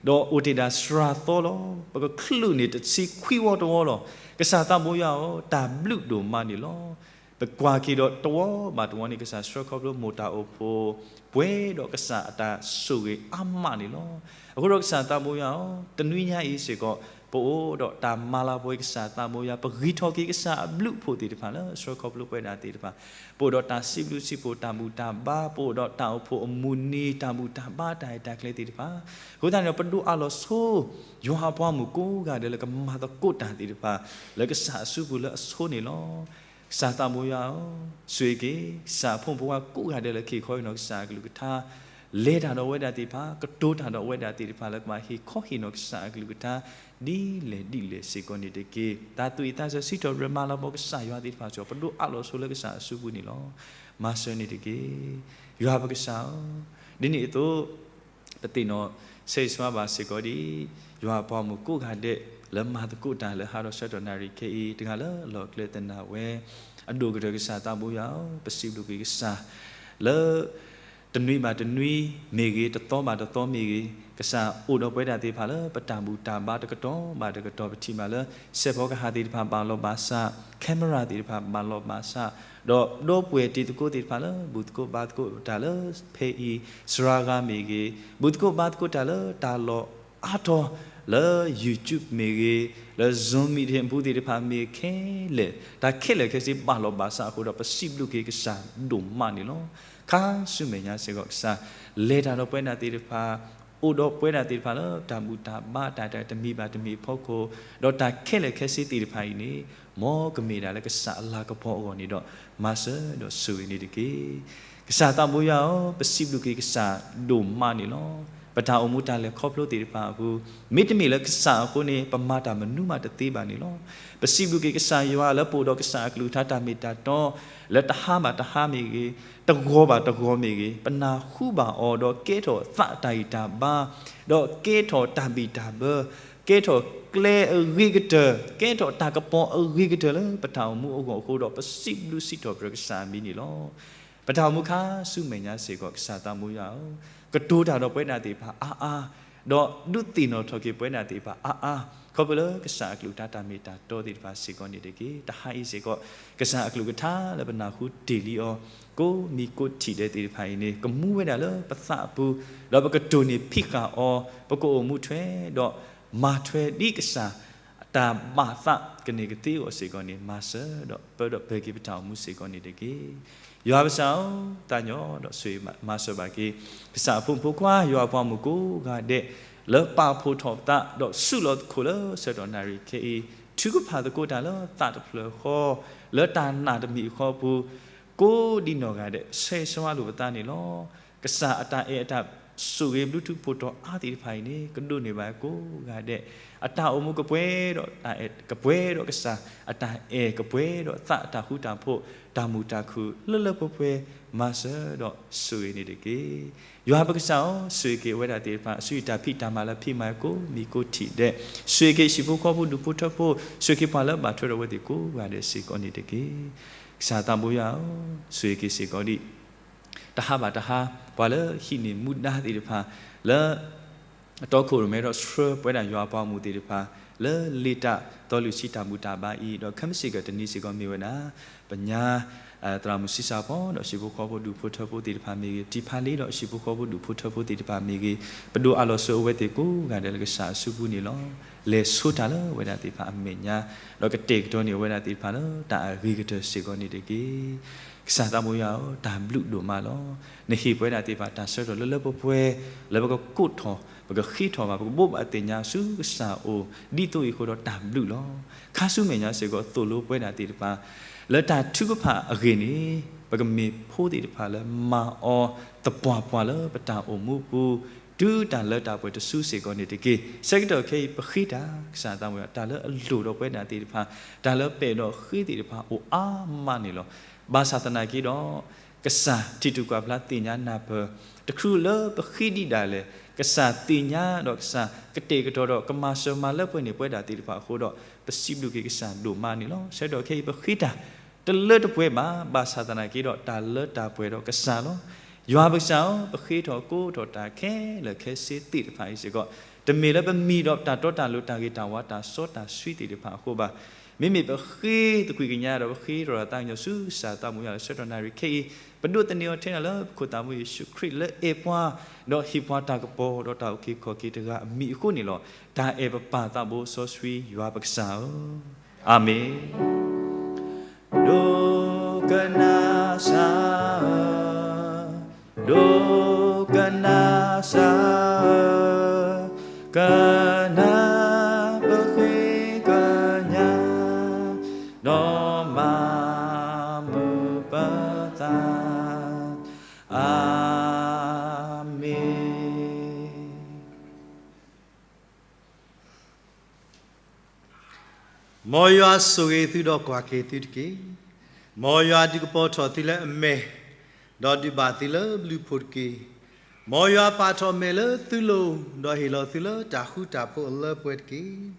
ဒီးအိၣ်တ့ၢ်ဒၣ်စှၤသီလီၤ. ပကချုးန့ၢ်တဆံခွံဝီတဝီလီၤ. ကစၢ်သးဘိယွၤဧၢ, တၢ်ဘျုးဒိၣ်မးန့ၣ်လီၤ. ပကွၢ်က့ၤဒီးတဝီဘၣ်တဝီန့ၣ် ကစၢ်ဆှၢခီဖျိမိၢ်တၢ်အိၣ်ဖှိၣ် ပှဲၤဒီးကစၢ်အတၢ်ဆိၣ်ဂ့ၤအါမးန့ၣ်လီၤ. အဃိဒီးကစၢ်သးဘိယွၤဧၢ, တနွံညါအံၤစ့ၢ်ကီး ပအိၣ်ဒီးတၢ်မၤလၤကပီၤကစၢ်သးဘိယွၤ, ပဂံၢ်ထီၣ်က့ၤကစၢ်အဘျုးအဖှိၣ်သ့ၣ်တဖၣ်လၢဆှၢခီဖျိပဝဲဒၣ်သ့ၣ်တဖၣ်, ပအိၣ်ဒီးတၢ်စံးဘျုးစံးဖှိၣ်တၢ်ဘူၣ်တၢ်ဘါ, ပအိၣ်ဒီးတၢ်အိၣ်ဖှိၣ်အမုၢ်နံၤ တၢ်ဘူၣ်တၢ်ဘါတၢ်အဲၣ်တၢ်ကျဲသ့ၣ်တဖၣ်, အဃိသတးန့ၣ်ဒီး ပဒိးအးလီၤဆိ ယွၤအပှၤမုၣ်ကိးဂၤဒဲးလၢကမၤသကိးတၢ်သ့ၣ်တဖၣ် လၢကစၢ်အစုပူၤလၢအဆိန့ၣ်လီၤ. ကစၢ်သးဘိယွၤဧၢ, ဆိၣ်ဂ့ၤက့ၤ ကစၢ်အဖိမုၣ်ဖိခွါကိးဂၤဒဲးလၢကဟ့ၣ်ခီဟ့ၣ်နီၤကစၢ်အကလုၢ်ကထါ, လဲၤတၢ်ဒီးဝဲဒၣ်သ့ၣ်တဖၣ်, ကတိၤတၢ်ဒီးဝဲဒၣ်သ့ၣ်တဖၣ်လၢကဘၣ်ဟ့ၣ်ခီဟ့ၣ်နီၤကစၢ်အကလုၢ်ကထါ ဒ်လဲၣ်ဒ်လဲၣ်စ့ၢ်ကီးန့ၣ်တက့ၢ်. တၢ်သူၣ်ဝံၣ်သးစၢ်စံးထီၣ်ပတြၢၤမၤလၤကပီၤကစၢ်ယွၤသ့ၣ်တဖၣ်စ့ၢ်ကီး ပဒိးအးလီၤဆိလၢကစၢ်အစုပူၤန့ၣ်လီၤ. မၤစၢၤန့ၣ်တက့ၢ်. ယွၤပကစၢ်ဧၢ, ဒ်န့ၣ်အသိး ပသ့ၣ်နီၣ်ဆၢဂ့ၤဆၢဝါဘၣ်စ့ၢ်ကီးဒ် ယွၤအပှၤမုၣ်ကိးဂၤဒဲး လၢမၤသကိးတၢ်လၢဟးထီၣ်ဆၢထီၣ်နၣ်ရံၣ်ခဲအံၤ တဂၤလၢအလီၢ်အကျဲသနၢ်ဝဲ အဒိၣ်ကတၢၢ်ကစၢ်သးဘိယွၤဧၢ, ပစံးဘျုးက့ၤကစၢ် လၢ တနွံဘၣ်တနွံမ့ၢ်ဂ့ၤ, တသီဘၣ်တသီမ့ၢ်ဂ့ၤ, ကစၢ်အိၣ်ဒီးပဝဲဒၣ်သ့ၣ်တဖၣ်လၢ ပတၢ်ဘူၣ်တၢ်ဘါတကတီၢ်ဘၣ်တကတီၢ် ပထံၣ်ဘၣ်လၢ စဲးဖီကဟၣ်သ့ၣ်တဖၣ်ဘၣ်လီၤဘၣ်စး, camera သ့ၣ်တဖၣ်ဘၣ်လီၤဘၣ်စး, ဒီးဒီပုၢ်ဝဲၢ်တံၤသကိးသ့ၣ်တဖၣ်လၢ ဘူၣ်သကိးဘါသကိးတၢ်လၢ ဖဲအံၤ စှၤဂၤမ့ၢ်ဂ့ၤ, ဘူၣ်သကိးဘါသကိးတၢ်လၢတၢ်လီၢ်အါတီၤ လၢ YouTube မ့ၢ်ဂ့ၤ, လၢ Zoom meeting အပူၤသ့ၣ်တဖၣ်မ့ၢ်ခဲလၢာ်, တၢ်ခဲလၢာ်ခဲဆ့ဘၣ်လီၤဘၣ်စးအဃိဒီး ပစံးဘျုးက့ၤကစၢ်ဒိၣ်မးန့ၣ်လီၤ. ခါဆူမဲာ်ညါစ့ၢ်ကီး ကစၢ်လဲၤတၢ်ဒီးပဝဲဒၣ်သ့ၣ်တဖၣ်, အိၣ်ဒီးပဝဲဒၣ်သ့ၣ်တဖၣ်လၢ တၢ်ဘူၣ်တၢ်ဘါတၢ်တမံၤဘၣ်တမံၤအဖီခိၣ်, ဒီးတၢ်ခဲလၢာ်ခဲဆ့သ့ၣ်တဖၣ်အံၤန့ၣ် မ်ကမ့ၢ်ဒၣ်လၢကစၢ်အလၤကပီၤအဂီၢ်န့ၣ်ဒီး မၤစၢၤဒီးဆိၣ်ဂ့ၤန့ၣ်တက့ၢ်. ကစၢ်သးဘိယွၤဧၢ, ပစံးဘျုးက့ၤကစၢ်ဒိၣ်မးန့ၣ်လီၤ. ပတၢ်အိၣ်မူတၢ်လဲၤခီဖျိသ့ၣ်တဖၣ်အပူၤ, မ့တမ့ၢ်လၢကစၢ်အဃိန့ၣ် ပမၤတၢ်မနုၤမးတသ့ဘၣ်န့ၣ်လီၤ. ပစံးဘျုးက့ၤကစၢ်ယွၤလၢပအိၣ်ဒီးကစၢ်အကလုၢ်ကထါတၢ်မ့ၢ်တၢ်တီ, လၢတဟါဘၣ်တဟါမ့ၢ်ဂ့ၤ, တဂီၤဘၣ်တဂီၤမ့ၢ်ဂ့ၤ, ပနၢ်ဟူဘၣ်အီၤဒီးကဲထီၣ်သးတၢ်ဂံၢ်တၢ်ဘါ, ဒီးကဲထီၣ်တၢ်ဘံၣ်တၢ်ဘၢ, ကဲထီၣ်ကျဲအဂ့ၤကတၢၢ်, ကဲထီၣ်တၢ်ကပီၤအဂ့ၤကတၢၢ်လၢပတၢ်အိၣ်မူအဂီၢ်အဃိဒီး ပစံးဘျုးစံးထီၣ်ပတြၢၤကစၢ်အမံၤန့ၣ်လီၤ. ပတၢ်အိၣ်မူခါဆူမဲာ်ညါစ့ၢ်ကီး ကစၢ်သးဘိယွၤဧၢ, ကတိၤတၢ်ဒီးပဝဲဒၣ်သ့ၣ်တဖၣ်အါအါ, ဒီးဒုးသ့ၣ်နီၣ်ထီၣ်က့ၤပဝဲဒၣ်သ့ၣ်တဖၣ်အါအါ, ခီဖျိလၢကစၢ်အကလုၢ်ကထါတၢ်မ့ၢ်တၢ်တီသ့ၣ်တဖၣ်စ့ၢ်ကီးန့ၣ်တက့ၢ်. တဟါအံၤစ့ၢ်ကီး ကစၢ်အကလုၢ်ကထါလၢပနၢ်ဟူတ့ၢ်လံအီၤ ကိးမံၤကိးထံၣ်ဒဲးသ့ၣ်တဖၣ်အံၤန့ၣ် ကမူဝဲဒၣ်လၢပသးအပူၤ, ဒီးပကတိၢ်န့ၢ်ဖံးဃာ်အီၤ, ပကအိၣ်မူထွဲဒီး မၤထွဲဒ်ကစၢ် တၢ်ဘၣ်သးကန့ၢ်ကသ့အဂီၢ်စ့ၢ်ကီးန့ၣ် မၤစၢၤဒီးပၢဒီးပၢၤက့ၤပတၢ်အိၣ်မူစ့ၢ်ကီးန့ၣ်တက့ၢ်. ယွၤပကစၢ်ဧၢ, သးညီဒီးဆိၣ်ဂ့ၤမၤစၢၤဘၣ်က့ၤ ကစၢ်အဖိမုၣ်ဖိခွါ ယွၤအပှၤမုၣ်ကိးဂၤဒဲး လၢပာ်ဖှိၣ်ထီၣ်ပသး ဒီးဆူးလီၤသကိးလၢဆၢကတီၢ်နၣ်ရံၣ်ခဲအံၤ ထုကဖၣ်သကိးတၢ်လၢသးတဖျၢၣ်ဃီ လၢတၢ်နာ်တမံၤဃီအပူၤ ကိးဒံနီၢ်ဂၤဒဲး ဆၢဂ့ၤဆၢဝါလိာ်ပသးန့ၣ်လီၤ. ကစၢ်အတၢ်အဲၣ်အတၢ်ဆိၣ်ဂ့ၤဘျုးထူးဖှိၣ်ထီၣ်အါသ့ၣ်တဖၣ်အံၤန့ၣ် ကဒိးန့ၢ်ဘၣ်ကိးဂၤဒဲး အတၢ်အိၣ်မူကပှဲၤဒီးတၢ်အဲၣ် ကပှဲၤဒီးကစၢ်အတၢ်အဲၣ် ကပှဲၤဒီးသးအတၢ်ဃူတၢ်ဖိး တၢ်မုာ်တၢ်ခုၣ်လၢလၢပှဲၤပှဲၤ မၤစၢၤဒီးဆိၣ်ဂ့ၤန့ၣ်တက့ၢ်. ယွၤပကစၢ်ဧၢ, ဆိၣ်ဂ့ၤက့ၤအဝဲဒၣ်သ့ၣ်တဖၣ် ဆူယတၢ်ဖံးတၢ်မၤလၢဖံးမၤကိးမံၤကိးထံၣ်ဒဲး, ဆိၣ်ဂ့ၤက့ၤဟံၣ်ဖိဃီဖိဒူၣ်ဖိထၢဖိ, ဆိၣ်ဂ့ၤက့ၤပှၤလၢဘၣ်ထွဲဒီးအဝဲသ့ၣ်ကိးဂၤဒဲးစ့ၢ်ကီးန့ၣ်တက့ၢ်. ကစၢ်သးဘိယွၤဧၢ, ဆိၣ်ဂ့ၤက့ၤစ့ၢ်ကီးဒံး တဟါဘၣ်တဟါ ပှၤလၢဟံးန့ၢ်မူဒါသ့ၣ်တဖၣ် လၢ အတီခိၣ်ရိၣ်မဲဒီးဆှၢပဝဲဒၣ်ယွၤအပှၤဂီၢ်မုၢ်သ့ၣ်တဖၣ် လၢလ့တၢ်သီလွံၢ်ဆံတၢ်ဘူၣ်တၢ်ဘါအံၤ ဒီးခဲမုၢ်ဆ့ၣ်ကီးတနံၤစ့ၢ်ကီးမ့ၢ်ဝဲဒၣ် ပညါ သရၣ်မုၣ်ဆံဆၣ်ဖီ ဒီးဟံၣ်ဖိဃီဖိဒူၣ်ဖိထၢဖိသ့ၣ်တဖၣ်မ့ၢ်ဂ့ၤ, တံၤဖးလ့ဒီးဟံၣ်ဖိဃီဖိဒူၣ်ဖိထၢဖိသ့ၣ်တဖၣ်မ့ၢ်ဂ့ၤ, ပဒိးအးလီၤဆိအဝဲသ့ၣ်ကိးဂၤဒဲးလၢကစၢ်အစုပူၤန့ၣ်လီၤ. လဲၤဆိတၢ်လၢအဝဲဒၣ်သ့ၣ်တဖၣ်အမဲာ်ညါ, ဒီးကတဲာ်ကတီၤန့ၢ်အဝဲဒၣ်သ့ၣ်တဖၣ်လၢတၢ်အဂ့ၤကတၢၢ်စ့ၢ်ကီးန့ၣ်တက့ၢ်. ကစၢ်သးဘိယွၤဧၢ, တၢ်ဘျုးဒိၣ်မးလီၤ. နဟ့ၣ်ပဝဲဒၣ်သ့ၣ်တဖၣ်တၢ်ဆၢကတီၢ်လၢလၢပှဲၤပှဲၤ လၢပကကိးထီၣ် ပကဃ့ထီၣ်ဘၣ် ပကဘိးဘၣ်သ့ၣ်ညါဆူကစၢ်အအိၣ် ဒ်သိးအံၤအဃိဒီးတၢ်ဘျုးလီၤ. ခါဆူမဲာ်ညါစ့ၢ်ကီးသိၣ်လိပဝဲဒၣ်သ့ၣ်တဖၣ် လၢတၢ်ထုကဖၣ်အဂ့ၢ်န့ၣ် ပကမ့ၢ်ဖိသ့ၣ်တဖၣ်လၢမၤအီၤသပှၢ်ပှၢ်လၢပတၢ်အိၣ်မူပူၤ တုၤတၢ်လၢတၢ်ပှဲၤတစုစ့ၢ်ကီးန့ၣ်တက့ၢ်. ဆၢကတီၢ်ခဲအံၤပဃ့တၢ် ကစၢ်သးဘိယွၤ တၢ်လၢအလိၣ်ဒီးပဝဲဒၣ်သ့ၣ်တဖၣ် တၢ်လၢပဲာ်ဒီးဃ့သ့ၣ်တဖၣ်အိၣ်အါမးန့ၣ်လီၤ. ဘၣ်ဆၣ်သနာ်က့ဒီး ကစၢ်ထံၣ်တူၢ်ကွၢ်ဖျါသ့ၣ်ညါနၢ်ပၢၢ် တချုးလၢပဃ့ဒံးဒၣ်လဲာ် ကစၢ်သ့ၣ်ညါဒီးကစၢ်ကတဲာ်ကတီၤဒီးကမၤစၢၤမၤလၢပှဲၤန့ၢ်ပဝဲဒၣ်သ့ၣ်တဖၣ်အဃိဒီး ပစံးဘျုးက့ၤကစၢ်ဒိၣ်မးန့ၣ်လီၤ. ဆၢကတီၢ်ခဲအံၤပဃ့တၢ် တလၢတပှဲၤဘၣ်, ဘၣ်ဆၣ်သနာ်က့ဒီး တၢ်လၢတၢ်ပှဲၤဒီးကစၢ်လီၤ. ယွၤပကစၢ်ဧၢ, ပဃ့ထီၣ်ကိးထီၣ်တၢ်ခဲလၢာ်ခဲဆ့သ့ၣ်တဖၣ်အံၤစ့ၢ်ကီး တမ့ၢ်လၢပမံၤဒီးတၢ်တီတၢ်လိၤ တၢ်ဂ့ၤတၢ်ဝါ တၢ်စီတၢ်ဆှံသ့ၣ်တဖၣ်အဃိဘၣ်. မ့မ့ၢ်ပဃ့သကွံာ်ကညးဒီးပဃ့ထီၣ်တၢ်သးကညီၤဆူကစၢ်သးဘိညါလၢဆၢကတီၢ်နၣ်ရံၣ်ခဲအံၤ, ပဒိးသန့ၤအီၤထဲနၤလၢပခိၣ်သးဘိယ့ၣ်ၡူးခရံာ်လၢအဲၣ်ပှၤ, ဒီးဟ့ၣ်ပှၤတၢ်ကပီၤ ဒီးတၢ်အုၣ်က့ၤခီၣ်က့ၤတဂၤအမံၤအဃိန့ၣ်လီၤ. တၢ်အဲၣ်ပပၢ်သးဘိစီဆှံယွၤပကစၢ်ဧၢ, အၤမ့ၣ်. ဒိကနၣ်စၢ်ဧၢ, ဒိကနၣ်စၢ်ဧၢ, ကနၣ်ပဃ့ကညး, ဒီးမၤမုာ်ပသး, အၤမ့ၣ်. မ်ယွၤဆိၣ်ဂ့ၤသုဒီးကွၢ်က့ၤသုတက့ၢ်. မ်ယွၤဒုးကပီၤထီၣ်သုလၢအမဲာ်, ဒီးဒုးဘၣ်သုလၢဘျုးဖှိၣ်တက့ၢ်. မ်ယွၤပာ်ထီၣ်မဲာ်လၢသုလိၤ, ဒီးဟ့ၣ်လီၤသုလၢတၢ်ဃူတၢ်ဖိးအလၢပှဲၤတက့ၢ်.